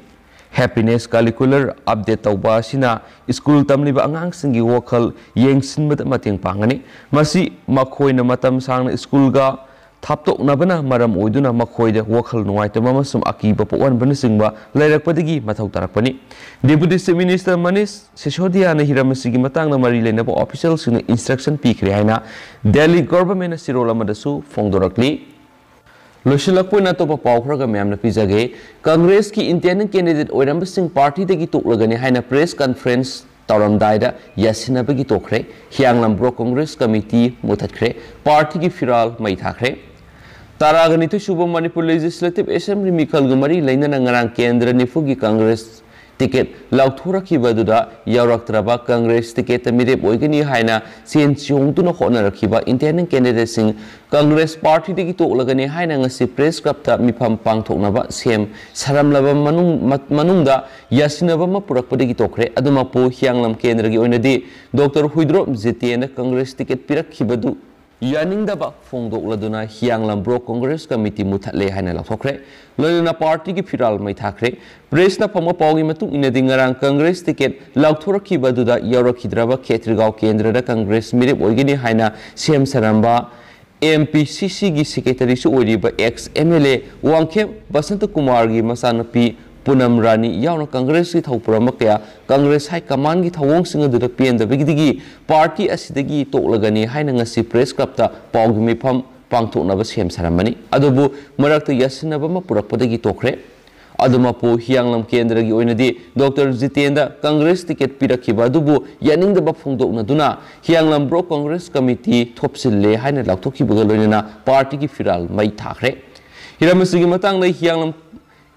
Happiness curricular update ꯇꯧꯕ ꯑꯁꯤꯅ ꯁ꯭ꯀꯨꯜ ꯇꯝꯂꯤꯕ ꯑꯉꯥꯡꯁꯤꯡꯒꯤ ꯋꯥꯈꯜ ꯌꯦꯡꯁꯤꯟꯕꯗ ꯃꯇꯦꯡ ꯄꯥꯡꯒꯅꯤ꯫ ꯃꯁꯤ ꯃꯈꯣꯏꯅ ꯃꯇꯝ ꯁꯥꯡꯅ ꯁ꯭ꯀꯨꯜꯒ ꯊꯥꯞꯇꯣꯛꯅꯕꯅ ꯃꯔꯝ ꯑꯣꯏꯗꯨꯅ ꯃꯈꯣꯏꯗ ꯋꯥꯈꯜ ꯅꯨꯡꯉꯥꯏꯇꯕ ꯑꯃꯁꯨꯡ ꯑꯀꯤꯕ ꯄꯣꯛꯍꯟꯕꯅꯆꯤꯡꯕ ꯂꯩꯔꯛꯄꯗꯒꯤ ꯃꯊꯧ ꯇꯥꯔꯛꯄꯅꯤ꯫ Deputy Chief Minister Manish Sisodia ꯅ ꯍꯤꯔꯝ ꯑꯁꯤꯒꯤ ꯃꯇꯥꯡꯗ ꯃꯔꯤ ꯂꯩꯅꯕ officialꯁꯤꯡꯅ instruction ꯄꯤꯈ꯭ꯔꯦ ꯍꯥꯏꯅ Delhi governmentꯅ ꯆꯦꯔꯣꯜ ꯑꯃꯗꯁꯨ ꯐꯣꯡꯗꯣꯔꯛꯂꯤ꯫ ꯂꯣꯏꯁꯤꯜꯂꯛꯄ ꯑꯣꯏꯅ ꯑꯇꯣꯞꯄ ꯄꯥꯎ ꯈꯔꯒ ꯃꯌꯥꯝꯅ ꯄꯤꯖꯒꯦ꯫ ꯀꯪꯒ꯭ꯔꯦꯁꯀꯤ internal candidate ꯑꯣꯏꯔꯝꯕꯁꯤꯡ partyꯗꯒꯤ ꯇꯣꯛꯂꯒꯅꯤ ꯍꯥꯏꯅ press conference ꯇꯧꯔꯝꯗꯥꯏꯗ ꯌꯥꯁꯤꯟꯅꯕꯒꯤ ꯇꯣꯛꯈ꯭ꯔꯦ꯫ ꯍꯤꯌꯥꯡꯂꯝ Block Congress Committee ꯃꯨꯊꯠꯈ꯭ꯔꯦ꯫ Partyꯒꯤ ꯐꯤꯔꯥꯜ ꯃꯩ ꯊꯥꯈ꯭ꯔꯦ꯫ ꯇꯔꯥꯒ ꯅꯤꯊꯣꯏ ꯁꯨꯕ ꯃꯅꯤꯄꯨꯔ Legislative Assembly ꯃꯤꯈꯜꯒ ꯃꯔꯤ ꯂꯩꯅꯅ ꯉꯔꯥꯡ ꯀꯦꯟꯗ꯭ꯔ ꯅꯤꯐꯨꯒꯤ ꯀꯪꯒ꯭ꯔꯦꯁ ticket ꯂꯥꯎꯊꯣꯔꯛꯈꯤꯕ ꯑꯗꯨꯗ ꯌꯥꯎꯔꯛꯇ꯭ꯔꯕ ꯀꯪꯒ꯭ꯔꯦꯁ ticketꯇ ꯃꯤꯔꯦꯞ ꯑꯣꯏꯒꯅꯤ ꯍꯥꯏꯅ ꯁꯦꯟ ꯆꯣꯡꯗꯨꯅ ꯍꯣꯠꯅꯔꯛꯈꯤꯕ internal candidateꯁꯤꯡ ꯀꯪꯒ꯭ꯔꯦꯁ partyꯗꯒꯤ ꯇꯣꯛꯂꯒꯅꯤ ꯍꯥꯏꯅ ꯉꯁꯤ press clubꯇ ꯃꯤꯐꯝ ꯄꯥꯡꯊꯣꯛꯅꯕ ꯁꯦꯝ ꯁꯥꯔꯝꯂꯕ ꯃꯅꯨꯡ-, ꯃ-, ꯃꯅꯨꯡꯗ ꯌꯥꯁꯤꯟꯅꯕ ꯑꯃ ꯄꯨꯔꯛꯄꯗꯒꯤ ꯇꯣꯛꯈ꯭ꯔꯦ꯫ ꯑꯗꯨꯃꯛꯄꯨ ꯍꯤꯌꯥꯡꯂꯝ ꯀꯦꯟꯗ꯭ꯔꯒꯤ ꯑꯣꯏꯅꯗꯤ Doctor ꯍꯨꯏꯗ꯭ꯔꯣꯞ ꯖꯤꯇꯦꯟꯗ ꯀꯪꯒ꯭ꯔꯦꯁ ticket ꯄꯤꯔꯛꯈꯤꯕꯗꯨ ꯌꯥꯅꯤꯡꯗꯕ ꯐꯣꯡꯗꯣꯛꯂꯗꯨꯅ ꯍꯤꯌꯥꯡꯂꯝ ꯕ꯭ꯂꯣꯛ ꯀꯪꯒ꯭ꯔꯦꯁ ꯀꯃꯤꯇꯤ ꯃꯨꯠꯊꯠꯂꯦ ꯍꯥꯏꯅ ꯂꯥꯎꯊꯣꯛꯈ꯭ꯔꯦ꯫ ꯂꯣꯏꯅꯅ ꯄꯥꯔꯇꯤꯒꯤ ꯐꯤꯔꯥꯜ ꯃꯩ ꯊꯥꯈ꯭ꯔꯦ꯫ ꯄ꯭ꯔꯦꯁꯅ ꯐꯪꯕ ꯄꯥꯎꯒꯤ ꯃꯇꯨꯡ ꯏꯟꯅꯗꯤ ꯉꯔꯥꯡ ꯀꯪꯒ꯭ꯔꯦꯁ ꯇꯤꯀꯦꯠ ꯂꯥꯎꯊꯣꯔꯛꯈꯤꯕ ꯑꯗꯨꯗ ꯌꯥꯎꯔꯛꯈꯤꯗ꯭ꯔꯕ ꯈꯦꯇ꯭ꯔꯤꯒꯥꯎ ꯀꯦꯟꯗ꯭ꯔꯗ ꯀꯪꯒ꯭ꯔꯦꯁ ꯃꯤꯔꯦꯞ ꯑꯣꯏꯒꯅꯤ ꯍꯥꯏꯅ ꯁꯦꯝ ꯁꯥꯔꯝꯕ ꯑꯦꯝ ꯄꯤ ꯁꯤ ꯁꯤꯒꯤ ꯁꯦꯀ꯭ꯔꯦꯇꯔꯤꯁꯨ ꯑꯣꯏꯔꯤꯕ ex M L A Wangkhem Basanta ꯀꯨꯃꯥꯔꯒꯤ ꯃꯆꯥꯅꯨꯄꯤ ꯄꯨꯅꯝ ꯔꯥꯅꯤ ꯌꯥꯎꯅ ꯀꯪꯒ꯭ꯔꯦꯁꯀꯤ ꯊꯧꯄꯨꯔꯝꯕ ꯀꯌꯥ ꯀꯪꯒ꯭ꯔꯦꯁ ꯍꯥꯏ ꯀꯃꯥꯟꯒꯤ ꯊꯧꯑꯣꯡꯁꯤꯡ ꯑꯗꯨꯗ ꯄꯦꯟꯗꯕꯒꯤ ꯄꯥꯔꯇꯤ ꯑꯁꯤꯗꯒꯤ ꯇꯣꯛꯂꯒꯅꯤ ꯍꯥꯏꯅ ꯉꯁꯤ ꯄ꯭ꯔꯦꯁ ꯀ꯭ꯂꯕꯇ ꯄꯥꯎꯒꯤ ꯃꯤꯐꯝ ꯄꯥꯡꯊꯣꯛꯅꯕ ꯁꯦꯝ ꯁꯥꯔꯝꯕꯅꯤ꯫ ꯑꯗꯨꯕꯨ ꯃꯔꯛꯇ ꯌꯥꯁꯤꯟꯅꯕ ꯑꯃ ꯄꯨꯔꯛꯄꯗꯒꯤ ꯇꯣꯛꯈ꯭ꯔꯦ꯫ ꯑꯗꯨꯃꯛꯄꯨ ꯍꯤꯌꯥꯡꯂꯝ ꯀꯦꯟꯗ꯭ꯔꯒꯤ ꯑꯣꯏꯅꯗꯤ ꯗꯣꯛꯇꯔ ꯖꯤꯇꯦꯟꯗ ꯀꯪꯒ꯭ꯔꯦꯁ ꯇꯤꯀꯦꯠ ꯄꯤꯔꯛꯈꯤꯕ ꯑꯗꯨꯕꯨ ꯌꯥꯅꯤꯡꯗꯕ ꯐꯣꯡꯗꯣꯛꯅꯗꯨꯅ ꯍꯤꯌꯥꯡꯂꯝ ꯕ꯭ꯂꯣꯛ ꯀꯪꯒ꯭ꯔꯦꯁ ꯀꯃꯤꯇꯤ ꯊꯣꯞꯆꯤꯜꯂꯦ ꯍꯥꯏꯅ ꯂꯥꯎꯊꯣꯛꯈꯤꯕꯒ ꯂꯣꯏꯅꯅ ꯄꯥꯔꯇꯤꯒꯤ ꯐꯤꯔꯥꯜ ꯃꯩ ꯊꯥꯈ꯭ꯔꯦ꯫ ꯍꯤꯔꯝ ꯑꯁꯤꯒꯤ ꯃꯇꯥꯡꯗ ꯍꯤꯌꯥꯡꯂꯝ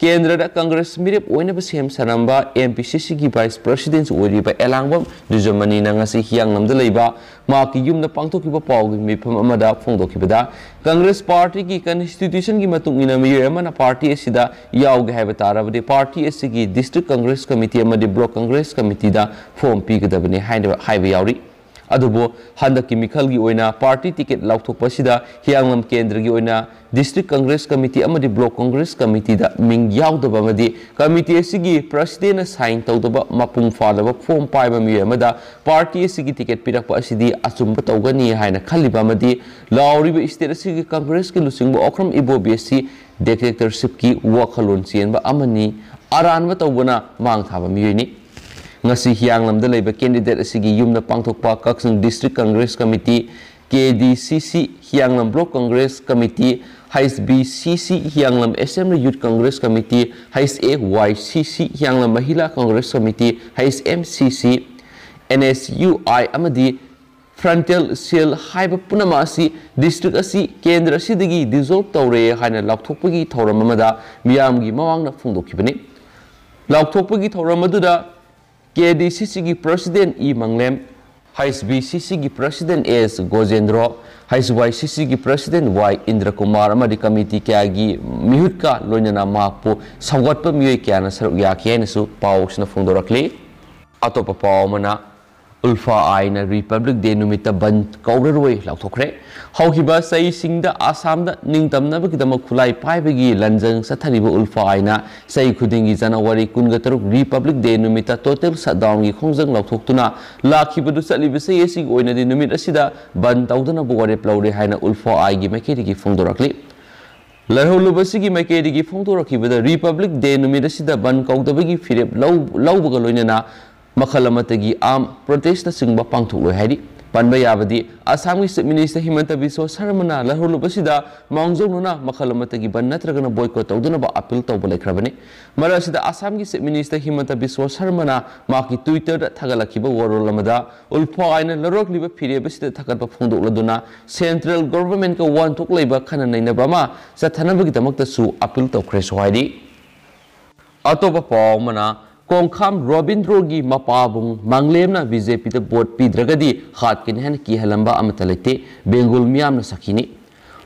ꯀꯦꯟꯗ꯭ꯔꯗ ꯀꯪꯒ꯭ꯔꯦꯁ ꯃꯤꯔꯦꯞ ꯑꯣꯏꯅꯕ ꯁꯦꯝ ꯁꯥꯔꯝꯕ ꯑꯦꯝ ꯄꯤ ꯁꯤ ꯁꯤꯒꯤ ꯚꯥꯏꯁ ꯄ꯭ꯔꯁꯤꯗꯦꯟꯁꯨ ꯑꯣꯏꯔꯤꯕ ꯑꯦꯂꯥꯡꯕꯝ ꯗꯨꯖꯃꯅꯤꯅ ꯉꯁꯤ ꯍꯤꯌꯥꯡꯂꯝꯗ ꯂꯩꯕ ꯃꯍꯥꯛꯀꯤ ꯌꯨꯝꯗ ꯄꯥꯡꯊꯣꯛꯈꯤꯕ ꯄꯥꯎꯒꯤ ꯃꯤꯐꯝ ꯑꯃꯗ ꯐꯣꯡꯗꯣꯛꯈꯤꯕꯗ, ꯀꯪꯒ꯭ꯔꯦꯁ ꯄꯥꯔꯇꯤꯒꯤ ꯀꯟꯁꯇꯤꯇ꯭ꯌꯨꯁꯟꯒꯤ ꯃꯇꯨꯡ ꯏꯟꯅ ꯃꯤꯑꯣꯏ ꯑꯃꯅ ꯄꯥꯔꯇꯤ ꯑꯁꯤꯗ ꯌꯥꯎꯒꯦ ꯍꯥꯏꯕ ꯇꯥꯔꯕꯗꯤ ꯄꯥꯔꯇꯤ ꯑꯁꯤꯒꯤ ꯗꯤꯁꯇ꯭ꯔꯤꯛ ꯀꯪꯒ꯭ꯔꯦꯁ ꯀꯃꯤꯇꯤ ꯑꯃꯗꯤ ꯕ꯭ꯂꯣꯛ ꯀꯪꯒ꯭ꯔꯦꯁ ꯀꯃꯤꯇꯤꯗ ꯐꯣꯔꯝ ꯄꯤꯒꯗꯕꯅꯤ ꯍꯥꯏꯅ ꯍꯥꯏꯕ ꯌꯥꯎꯔꯤ꯫ ꯑꯗꯨꯕꯨ ꯍꯟꯗꯛꯀꯤ ꯃꯤꯈꯜꯒꯤ ꯑꯣꯏꯅ ꯄꯥꯔꯇꯤ ꯇꯤꯀꯦꯠ ꯂꯥꯎꯊꯣꯛꯄ ꯑꯁꯤꯗ ꯍꯤꯌꯥꯡꯂꯝ ꯀꯦꯟꯗ꯭ꯔꯒꯤ ꯑꯣꯏꯅ ꯗꯤꯁꯇ꯭ꯔꯤꯛ ꯀꯪꯒ꯭ꯔꯦꯁ ꯀꯃꯤꯇꯤ ꯑꯃꯗꯤ ꯕ꯭ꯂꯣꯛ ꯀꯪꯒ꯭ꯔꯦꯁ ꯀꯃꯤꯇꯤꯗ ꯃꯤꯡ ꯌꯥꯎꯗꯕ ꯑꯃꯗꯤ ꯀꯃꯤꯇꯤ ꯑꯁꯤꯒꯤ ꯄ꯭ꯔꯁꯤꯗꯦꯟꯅ ꯁꯥꯏꯟ ꯇꯧꯗꯕ ꯃꯄꯨꯡ ꯐꯥꯗꯕ ꯐꯣꯔꯝ ꯄꯥꯏꯕ ꯃꯤꯑꯣꯏ ꯑꯃꯗ ꯄꯥꯔꯇꯤ ꯑꯁꯤꯒꯤ ꯇꯤꯀꯦꯠ ꯄꯤꯔꯛꯄ ꯑꯁꯤꯗꯤ ꯑꯆꯨꯝꯕ ꯇꯧꯒꯅꯤ ꯍꯥꯏꯅ ꯈꯜꯂꯤꯕ ꯑꯃꯗꯤ ꯂꯥꯎꯔꯤꯕ ꯁ꯭ꯇꯦꯠ ꯑꯁꯤꯒꯤ ꯀꯪꯒ꯭ꯔꯦꯁꯀꯤ ꯂꯨꯆꯤꯡꯕ ꯑꯣꯀ꯭ꯔꯝ ꯏꯕꯣꯕꯤ ꯑꯁꯤ ꯗꯤꯛꯇꯦꯇꯔꯁꯤꯞꯀꯤ ꯋꯥꯈꯜꯂꯣꯟ ꯆꯦꯟꯕ ꯑꯃꯅꯤ, ꯑꯔꯥꯟꯕ ꯇꯧꯕꯅ ꯃꯥꯡ ꯊꯥꯕ ꯃꯤꯑꯣꯏꯅꯤ꯫ ꯉꯁꯤ ꯍꯤꯌꯥꯡꯂꯝꯗ ꯂꯩꯕ ꯀꯦꯟꯗꯤꯗꯦꯠ ꯑꯁꯤꯒꯤ ꯌꯨꯝꯗ ꯄꯥꯡꯊꯣꯛꯄ ꯀꯛꯆꯤꯡ district Congress committee, K D C C, Hiyanglam block Congress committee, H B C C, Hiyanglam assembly youth Congress committee, H A Y C C, Hiyanglam Mahila Congress committee, H M C C, and S U I ꯑꯃꯗꯤ ꯐ꯭ꯔꯟꯇꯦꯜ ꯁꯦꯜ ꯍꯥꯏꯕ ꯄꯨꯝꯅꯃꯛ ꯑꯁꯤ district ꯑꯁꯤ ꯀꯦꯟꯗ꯭ꯔ ꯑꯁꯤꯗꯒꯤ ꯗꯤꯖꯣꯜꯕ ꯇꯧꯔꯦ ꯍꯥꯏꯅ ꯂꯥꯎꯊꯣꯛꯄꯒꯤ ꯊꯧꯔꯝ ꯑꯃꯗ ꯃꯤꯌꯥꯝꯒꯤ ꯃꯃꯥꯡꯗ ꯐꯣꯡꯗꯣꯛꯈꯤꯕꯅꯤ꯫ ꯂꯥꯎꯊꯣꯛꯄꯒꯤ ꯊꯧꯔꯝ ꯑꯗꯨꯗ ꯀꯦ ꯗꯤ ꯁꯤ ꯁꯤꯒꯤ ꯄ꯭ꯔꯁꯤꯗꯦꯟ ꯏ ꯃꯪꯂꯦꯝ, ꯍꯩꯆ ꯕꯤ ꯁꯤ ꯁꯤꯒꯤ ꯄ꯭ꯔꯁꯤꯗꯦꯟ ꯑꯦꯁ ꯒꯣꯖꯦꯟꯗ꯭ꯔꯣ, ꯍꯩꯆ ꯋꯥꯏ ꯁꯤ ꯁꯤꯒꯤ ꯄ꯭ꯔꯁꯤꯗꯦꯟ ꯋꯥꯏ ꯏꯟꯗ꯭ꯔꯀꯨꯃꯥꯔ ꯑꯃꯗꯤ ꯀꯃꯤꯇꯤ ꯀꯌꯥꯒꯤ ꯃꯤꯍꯨꯠꯀ ꯂꯣꯏꯅꯅ ꯃꯍꯥꯛꯄꯨ ꯁꯧꯒꯠꯄ ꯃꯤꯑꯣꯏ ꯀꯌꯥꯅ ꯁꯔꯨꯛ ꯌꯥꯈꯤ ꯍꯥꯏꯅꯁꯨ ꯄꯥꯎꯁꯤꯅ ꯐꯣꯡꯗꯣꯔꯛꯂꯤ꯫ ꯑꯇꯣꯞꯄ ꯄꯥꯎ ꯑꯃꯅ, ꯎꯜꯐꯥ ꯑꯥꯏꯅ ꯔꯤꯄꯕ꯭ꯂꯤꯛ ꯗꯦ ꯅꯨꯃꯤꯠꯇ ꯕꯟ ꯀꯧꯔꯔꯣꯏ ꯂꯥꯎꯊꯣꯛꯈ꯭ꯔꯦ꯫ ꯍꯧꯈꯤꯕ ꯆꯍꯤꯁꯤꯡꯗ ꯑꯁꯥꯝꯗ ꯅꯤꯡꯇꯝꯅꯕꯒꯤꯗꯃꯛ ꯈꯨꯠꯂꯥꯏ ꯄꯥꯏꯕꯒꯤ ꯂꯟꯖꯪ ꯆꯠꯊꯔꯤꯕ ꯎꯜꯐꯥ ꯑꯥꯏꯅ ꯆꯍꯤ ꯈꯨꯗꯤꯡꯒꯤ ꯖꯅꯋꯥꯔꯤ ꯀꯨꯟꯒ ꯇꯔꯨꯛ ꯔꯤꯄꯕ꯭ꯂꯤꯛ ꯗꯦ ꯅꯨꯃꯤꯠꯇ ꯇꯣꯇꯦꯜ ꯁꯠꯗꯥꯎꯟꯒꯤ ꯈꯣꯡꯖꯪ ꯂꯥꯎꯊꯣꯛꯇꯨꯅ ꯂꯥꯛꯈꯤꯕꯗꯨ ꯆꯠꯂꯤꯕ ꯆꯍꯤ ꯑꯁꯤꯒꯤ ꯑꯣꯏꯅꯗꯤ ꯅꯨꯃꯤꯠ ꯑꯁꯤꯗ ꯕꯟ ꯇꯧꯗꯅꯕ ꯋꯥꯔꯦꯞ ꯂꯧꯔꯦ ꯍꯥꯏꯅ ꯎꯜꯐꯥ ꯑꯥꯏꯒꯤ ꯃꯥꯏꯀꯩꯗꯒꯤ ꯐꯣꯡꯗꯣꯔꯛꯂꯤ꯫ ꯂꯥꯜꯍꯧꯂꯨꯕꯁꯤꯒꯤ ꯃꯥꯏꯀꯩꯗꯒꯤ ꯐꯣꯡꯗꯣꯔꯛꯈꯤꯕꯗ ꯔꯤꯄꯕ꯭ꯂꯤꯛ ꯗꯦ ꯅꯨꯃꯤꯠ ꯑꯁꯤꯗ ꯕꯟ ꯀꯧꯗꯕꯒꯤ ꯐꯤꯔꯦꯞ ꯂꯧ-, ꯂꯧꯕꯒ ꯂꯣꯏꯅꯅ ꯃꯈꯜ ꯑꯃꯠꯇꯒꯤ ꯑꯥꯝ ꯄ꯭ꯔꯣꯇꯦꯁꯅꯆꯤꯡꯕ ꯄꯥꯡꯊꯣꯛꯂꯣꯏ ꯍꯥꯏꯔꯤ꯫ ꯄꯟꯕ ꯌꯥꯕꯗꯤ ꯑꯁꯥꯝꯒꯤ ꯆꯤꯐ ꯃꯤꯅꯤꯁꯇꯔ ꯍꯤꯃꯟꯇ ꯕꯤꯁ꯭ꯋ ꯁꯔꯃꯅ ꯂꯥꯜꯍꯧꯂꯨꯕꯁꯤꯗ ꯃꯥꯡꯖꯧꯅꯅ ꯃꯈꯜ ꯑꯃꯠꯇꯒꯤ ꯕꯟ ꯅꯠꯇ꯭ꯔꯒꯅ ꯕꯣꯏꯀꯣꯠ ꯇꯧꯗꯅꯕ ꯑꯄꯤꯜ ꯇꯧꯕ ꯂꯩꯈ꯭ꯔꯕꯅꯤ꯫ ꯃꯔꯛ ꯑꯁꯤꯗ ꯑꯁꯥꯝꯒꯤ ꯆꯤꯐ ꯃꯤꯅꯤꯁꯇꯔ ꯍꯤꯃꯟꯇ ꯕꯤꯁ꯭ꯋ ꯁꯔꯃꯅ ꯃꯍꯥꯛꯀꯤ ꯇ꯭ꯋꯤꯇꯔꯗ ꯊꯥꯒꯠꯂꯛꯈꯤꯕ ꯋꯥꯔꯣꯜ ꯑꯃꯗ ꯎꯜꯐꯥ ꯑꯥꯏꯅ ꯂꯧꯔꯛꯂꯤꯕ ꯐꯤꯔꯦꯞ ꯑꯁꯤꯗ ꯊꯥꯒꯠꯄ ꯐꯣꯡꯗꯣꯛꯂꯗꯨꯅ ꯁꯦꯟꯇ꯭ꯔꯦꯜ ꯒꯣꯚꯔꯟꯃꯦꯟꯠꯀ ꯋꯥꯟꯊꯣꯛ ꯂꯩꯕ ꯈꯟꯅ ꯅꯩꯅꯕ ꯑꯃ ꯆꯠꯊꯅꯕꯒꯤꯗꯃꯛꯇꯁꯨ ꯑꯄꯤꯜ ꯇꯧꯈ꯭ꯔꯦꯁꯨ ꯍꯥꯏꯔꯤ꯫ ꯑꯇꯣꯞꯄ ꯄꯥꯎ ꯑꯃꯅ, ꯀꯣꯡꯈꯥꯝ ꯔꯣꯕꯤꯟꯗ꯭ꯔꯣꯒꯤ ꯃꯄꯥꯕꯨꯡ ꯃꯪꯂꯦꯝꯅ ꯕꯤ ꯖꯦ ꯄꯤꯗ ꯚꯣꯠ ꯄꯤꯗ꯭ꯔꯒꯗꯤ ꯍꯥꯠꯀꯅꯤ ꯍꯥꯏꯅ ꯀꯤꯍꯜꯂꯝꯕ ꯑꯃꯠꯇ ꯂꯩꯇꯦ, ꯕꯦꯡꯒꯨꯜ ꯃꯤꯌꯥꯝꯅ ꯁꯥꯈꯤꯅꯤ꯫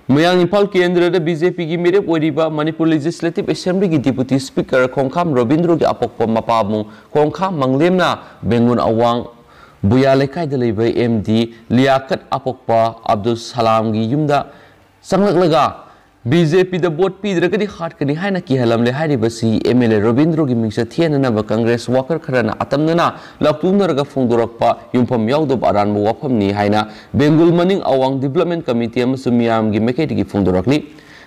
ꯃꯌꯥꯡ ꯏꯝꯐꯥꯜ ꯀꯦꯟꯗ꯭ꯔꯗ ꯕꯤ ꯖꯦ ꯄꯤꯒꯤ ꯃꯤꯔꯦꯞ ꯑꯣꯏꯔꯤꯕ ꯃꯅꯤꯄꯨꯔ ꯂꯦꯖꯤꯁꯂꯦꯇꯤꯚ ꯑꯦꯁꯦꯝꯕ꯭ꯂꯤꯒꯤ ꯗꯤꯄꯨꯇꯤ ꯁ꯭ꯄꯤꯀꯔ ꯈꯣꯡꯈꯥꯝ ꯔꯣꯕꯤꯟꯗ꯭ꯔꯣꯒꯤ ꯑꯄꯣꯛꯄ ꯃꯄꯥꯕꯨꯡ ꯈꯣꯡꯈꯥꯝ ꯃꯪꯂꯦꯝꯅ ꯕꯦꯡꯒꯨꯜ ꯑꯋꯥꯡ ꯕꯨꯌꯥ ꯂꯩꯀꯥꯏꯗ ꯂꯩꯕ ꯑꯦꯝ ꯗꯤ ꯂꯤꯌꯥꯀꯠ ꯑꯄꯣꯛꯄ ꯑꯕꯗꯨꯜ ꯁꯂꯥꯝꯒꯤ ꯌꯨꯝꯗ ꯆꯪꯂꯛꯂꯒ ꯕꯤ ꯖꯦ ꯄꯤꯗ ꯚꯣꯠ ꯄꯤꯗ꯭ꯔꯒꯗꯤ ꯍꯥꯠꯀꯅꯤ ꯍꯥꯏꯅ ꯀꯤꯍꯜꯂꯝꯂꯦ ꯍꯥꯏꯔꯤꯕꯁꯤ ꯑꯦꯝ ꯑꯦꯜ ꯑꯦ ꯔꯣꯕꯤꯟꯗ꯭ꯔꯣꯒꯤ ꯃꯤꯡꯆꯠ ꯊꯤꯍꯟꯅꯅꯕ ꯀꯪꯒ꯭ꯔꯦꯁ ꯋꯥꯀꯔ ꯈꯔꯅ ꯑꯇꯝꯅꯅ ꯂꯥꯎꯊꯣꯛꯅꯔꯒ ꯐꯣꯡꯗꯣꯔꯛꯄ ꯌꯨꯝꯐꯝ ꯌꯥꯎꯗꯕ ꯑꯔꯥꯟꯕ ꯋꯥꯐꯝꯅꯤ ꯍꯥꯏꯅ ꯕꯦꯡꯒꯨꯜ ꯃꯅꯤꯡ ꯑꯋꯥꯡ ꯗꯤꯕ꯭ꯂꯞꯃꯦꯟ ꯀꯃꯤꯇꯤ ꯑꯃꯁꯨꯡ ꯃꯤꯌꯥꯝꯒꯤ ꯃꯥꯏꯀꯩꯗꯒꯤ ꯐꯣꯡꯗꯣꯔꯛꯂꯤ꯫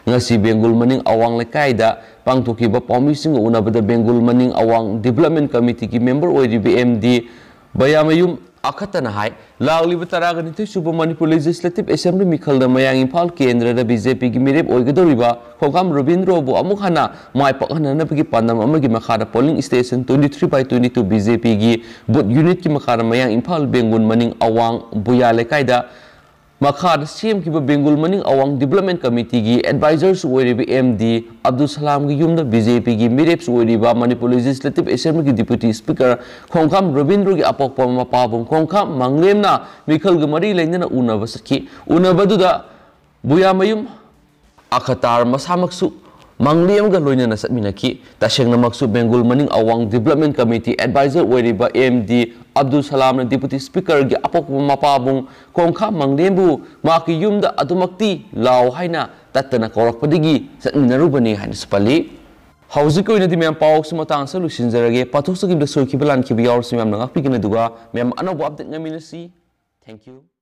ꯉꯁꯤ ꯕꯦꯡꯒꯨꯜ ꯃꯅꯤꯡ ꯑꯋꯥꯡ ꯂꯩꯀꯥꯏꯗ ꯄꯥꯡꯊꯣꯛꯈꯤꯕ ꯄꯥꯎꯃꯤꯁꯤꯡꯒ ꯎꯅꯕꯗ ꯕꯦꯡꯒꯨꯜ ꯃꯅꯤꯡ ꯑꯋꯥꯡ ꯗꯤꯕ꯭ꯂꯞꯃꯦꯟ ꯀꯃꯤꯇꯤꯒꯤ ꯃꯦꯝꯕꯔ ꯑꯣꯏꯔꯤꯕ ꯑꯦꯝ ꯗꯤ ꯕꯌꯥꯃꯌꯨꯝ ꯑꯈꯠꯇꯅ ꯍꯥꯏ, ꯂꯥꯛꯂꯤꯕ ꯇꯔꯥꯒ ꯅꯤꯊꯣꯏ ꯁꯨꯕ ꯃꯅꯤꯄꯨꯔ ꯂꯦꯖꯤꯁꯂꯦꯇꯤꯚ ꯑꯦꯁꯦꯝꯕ꯭ꯂꯤ ꯃꯤꯈꯜꯗ ꯃꯌꯥꯡ ꯏꯝꯐꯥꯜ ꯀꯦꯟꯗ꯭ꯔꯗ ꯕꯤ ꯖꯦ ꯄꯤꯒꯤ ꯃꯤꯔꯦꯞ ꯑꯣꯏꯒꯗꯧꯔꯤꯕ ꯈꯣꯡꯈꯥꯝ ꯔꯣꯕꯤꯟꯗ꯭ꯔꯣꯕꯨ ꯑꯃꯨꯛ ꯍꯟꯅ ꯃꯥꯏ ꯄꯥꯛꯍꯟꯅꯅꯕꯒꯤ ꯄꯥꯟꯗꯝ ꯑꯃꯒꯤ ꯃꯈꯥꯗ polling station twenty three by twenty two B J P ꯒꯤ ꯕꯨꯊ ꯌꯨꯅꯤꯠꯀꯤ ꯃꯈꯥꯗ ꯃꯌꯥꯡ ꯏꯝꯐꯥꯜ ꯕꯦꯡꯒꯨꯜ ꯃꯅꯤꯡ ꯑꯋꯥꯡ ꯕꯨꯌꯥ ꯂꯩꯀꯥꯏꯗ ꯃꯈꯥꯗ ꯁꯦꯝꯈꯤꯕ ꯕꯦꯡꯒꯨꯜ ꯃꯅꯤꯡ ꯑꯋꯥꯡ ꯗꯤꯕ꯭ꯂꯞꯃꯦꯟ ꯀꯃꯤꯇꯤꯒꯤ ꯑꯦꯗꯚꯥꯏꯖꯔꯁꯨ ꯑꯣꯏꯔꯤꯕ ꯑꯦꯝ ꯗꯤ ꯑꯕꯗꯨꯜ ꯁꯂꯥꯝꯒꯤ ꯌꯨꯝꯗ ꯕꯤ ꯖꯦ ꯄꯤꯒꯤ ꯃꯤꯔꯦꯞꯁꯨ ꯑꯣꯏꯔꯤꯕ ꯃꯅꯤꯄꯨꯔ ꯂꯦꯖꯤꯁꯂꯦꯇꯤꯚ ꯑꯦꯁꯦꯝꯕ꯭ꯂꯤꯒꯤ ꯗꯤꯄꯨꯇꯤ ꯁ꯭ꯄꯤꯀꯔ ꯈꯣꯡꯈꯥꯝ ꯔꯣꯕꯤꯟꯗ꯭ꯔꯣꯒꯤ ꯑꯄꯣꯛꯄ ꯃꯄꯥꯕꯨꯡ ꯈꯣꯡꯈꯥꯝ ꯃꯪꯂꯦꯝꯅ ꯃꯤꯈꯜꯒ ꯃꯔꯤ ꯂꯩꯅꯅ ꯎꯅꯕ ꯆꯠꯈꯤ꯫ ꯎꯅꯕꯗꯨꯗ ꯕꯨꯌꯥꯃꯌꯨꯝ ꯑꯈꯇꯥꯔ ꯃꯁꯥꯃꯛꯁꯨ ꯃꯪꯂꯦꯝꯒ ꯂꯣꯏꯅꯅ ꯆꯠꯃꯤꯟꯅꯈꯤ꯫ ꯇꯁꯦꯡꯅꯃꯛꯁꯨ ꯕꯦꯡꯒꯨꯜ ꯃꯅꯤꯡ ꯑꯋꯥꯡ Development Committee Advisor ꯑꯣꯏꯔꯤꯕ ꯑꯦꯝ ꯗꯤ ꯑꯕꯗꯨꯜ ꯁꯂꯥꯝꯅ Deputy Speakerꯒꯤ ꯑꯄꯣꯛꯄ ꯃꯄꯥꯕꯨꯡ ꯈꯣꯡꯈꯥ ꯃꯪꯂꯦꯝꯕꯨ ꯃꯍꯥꯛꯀꯤ ꯌꯨꯝꯗ ꯑꯗꯨꯃꯛꯇꯤ ꯂꯥꯎ ꯍꯥꯏꯅ ꯇꯠꯇꯅ ꯀꯧꯔꯛꯄꯗꯒꯤ ꯆꯠꯃꯤꯟꯅꯔꯨꯕꯅꯤ ꯍꯥꯏꯅꯁꯨ ꯄꯜꯂꯤ꯫ ꯍꯧꯖꯤꯛꯀꯤ ꯑꯣꯏꯅꯗꯤ ꯃꯌꯥꯝ ꯄꯥꯎꯁꯤ ꯃꯇꯥꯡ ꯑꯁꯤꯗ ꯂꯣꯏꯁꯤꯟꯖꯔꯒꯦ꯫ ꯄꯥꯊꯣꯛꯆꯈꯤꯕꯗ ꯁꯣꯏꯈꯤꯕ ꯂꯥꯟꯈꯤꯕ ꯌꯥꯎꯔꯁꯨ ꯃꯌꯥꯝꯅ ꯉꯥꯛꯄꯤꯒꯅꯤ, ꯑꯗꯨꯒ ꯃꯌꯥꯝ ꯑꯅꯧꯕ update ꯉꯥꯏꯃꯤꯟꯅꯁꯤ꯫ Thank you꯫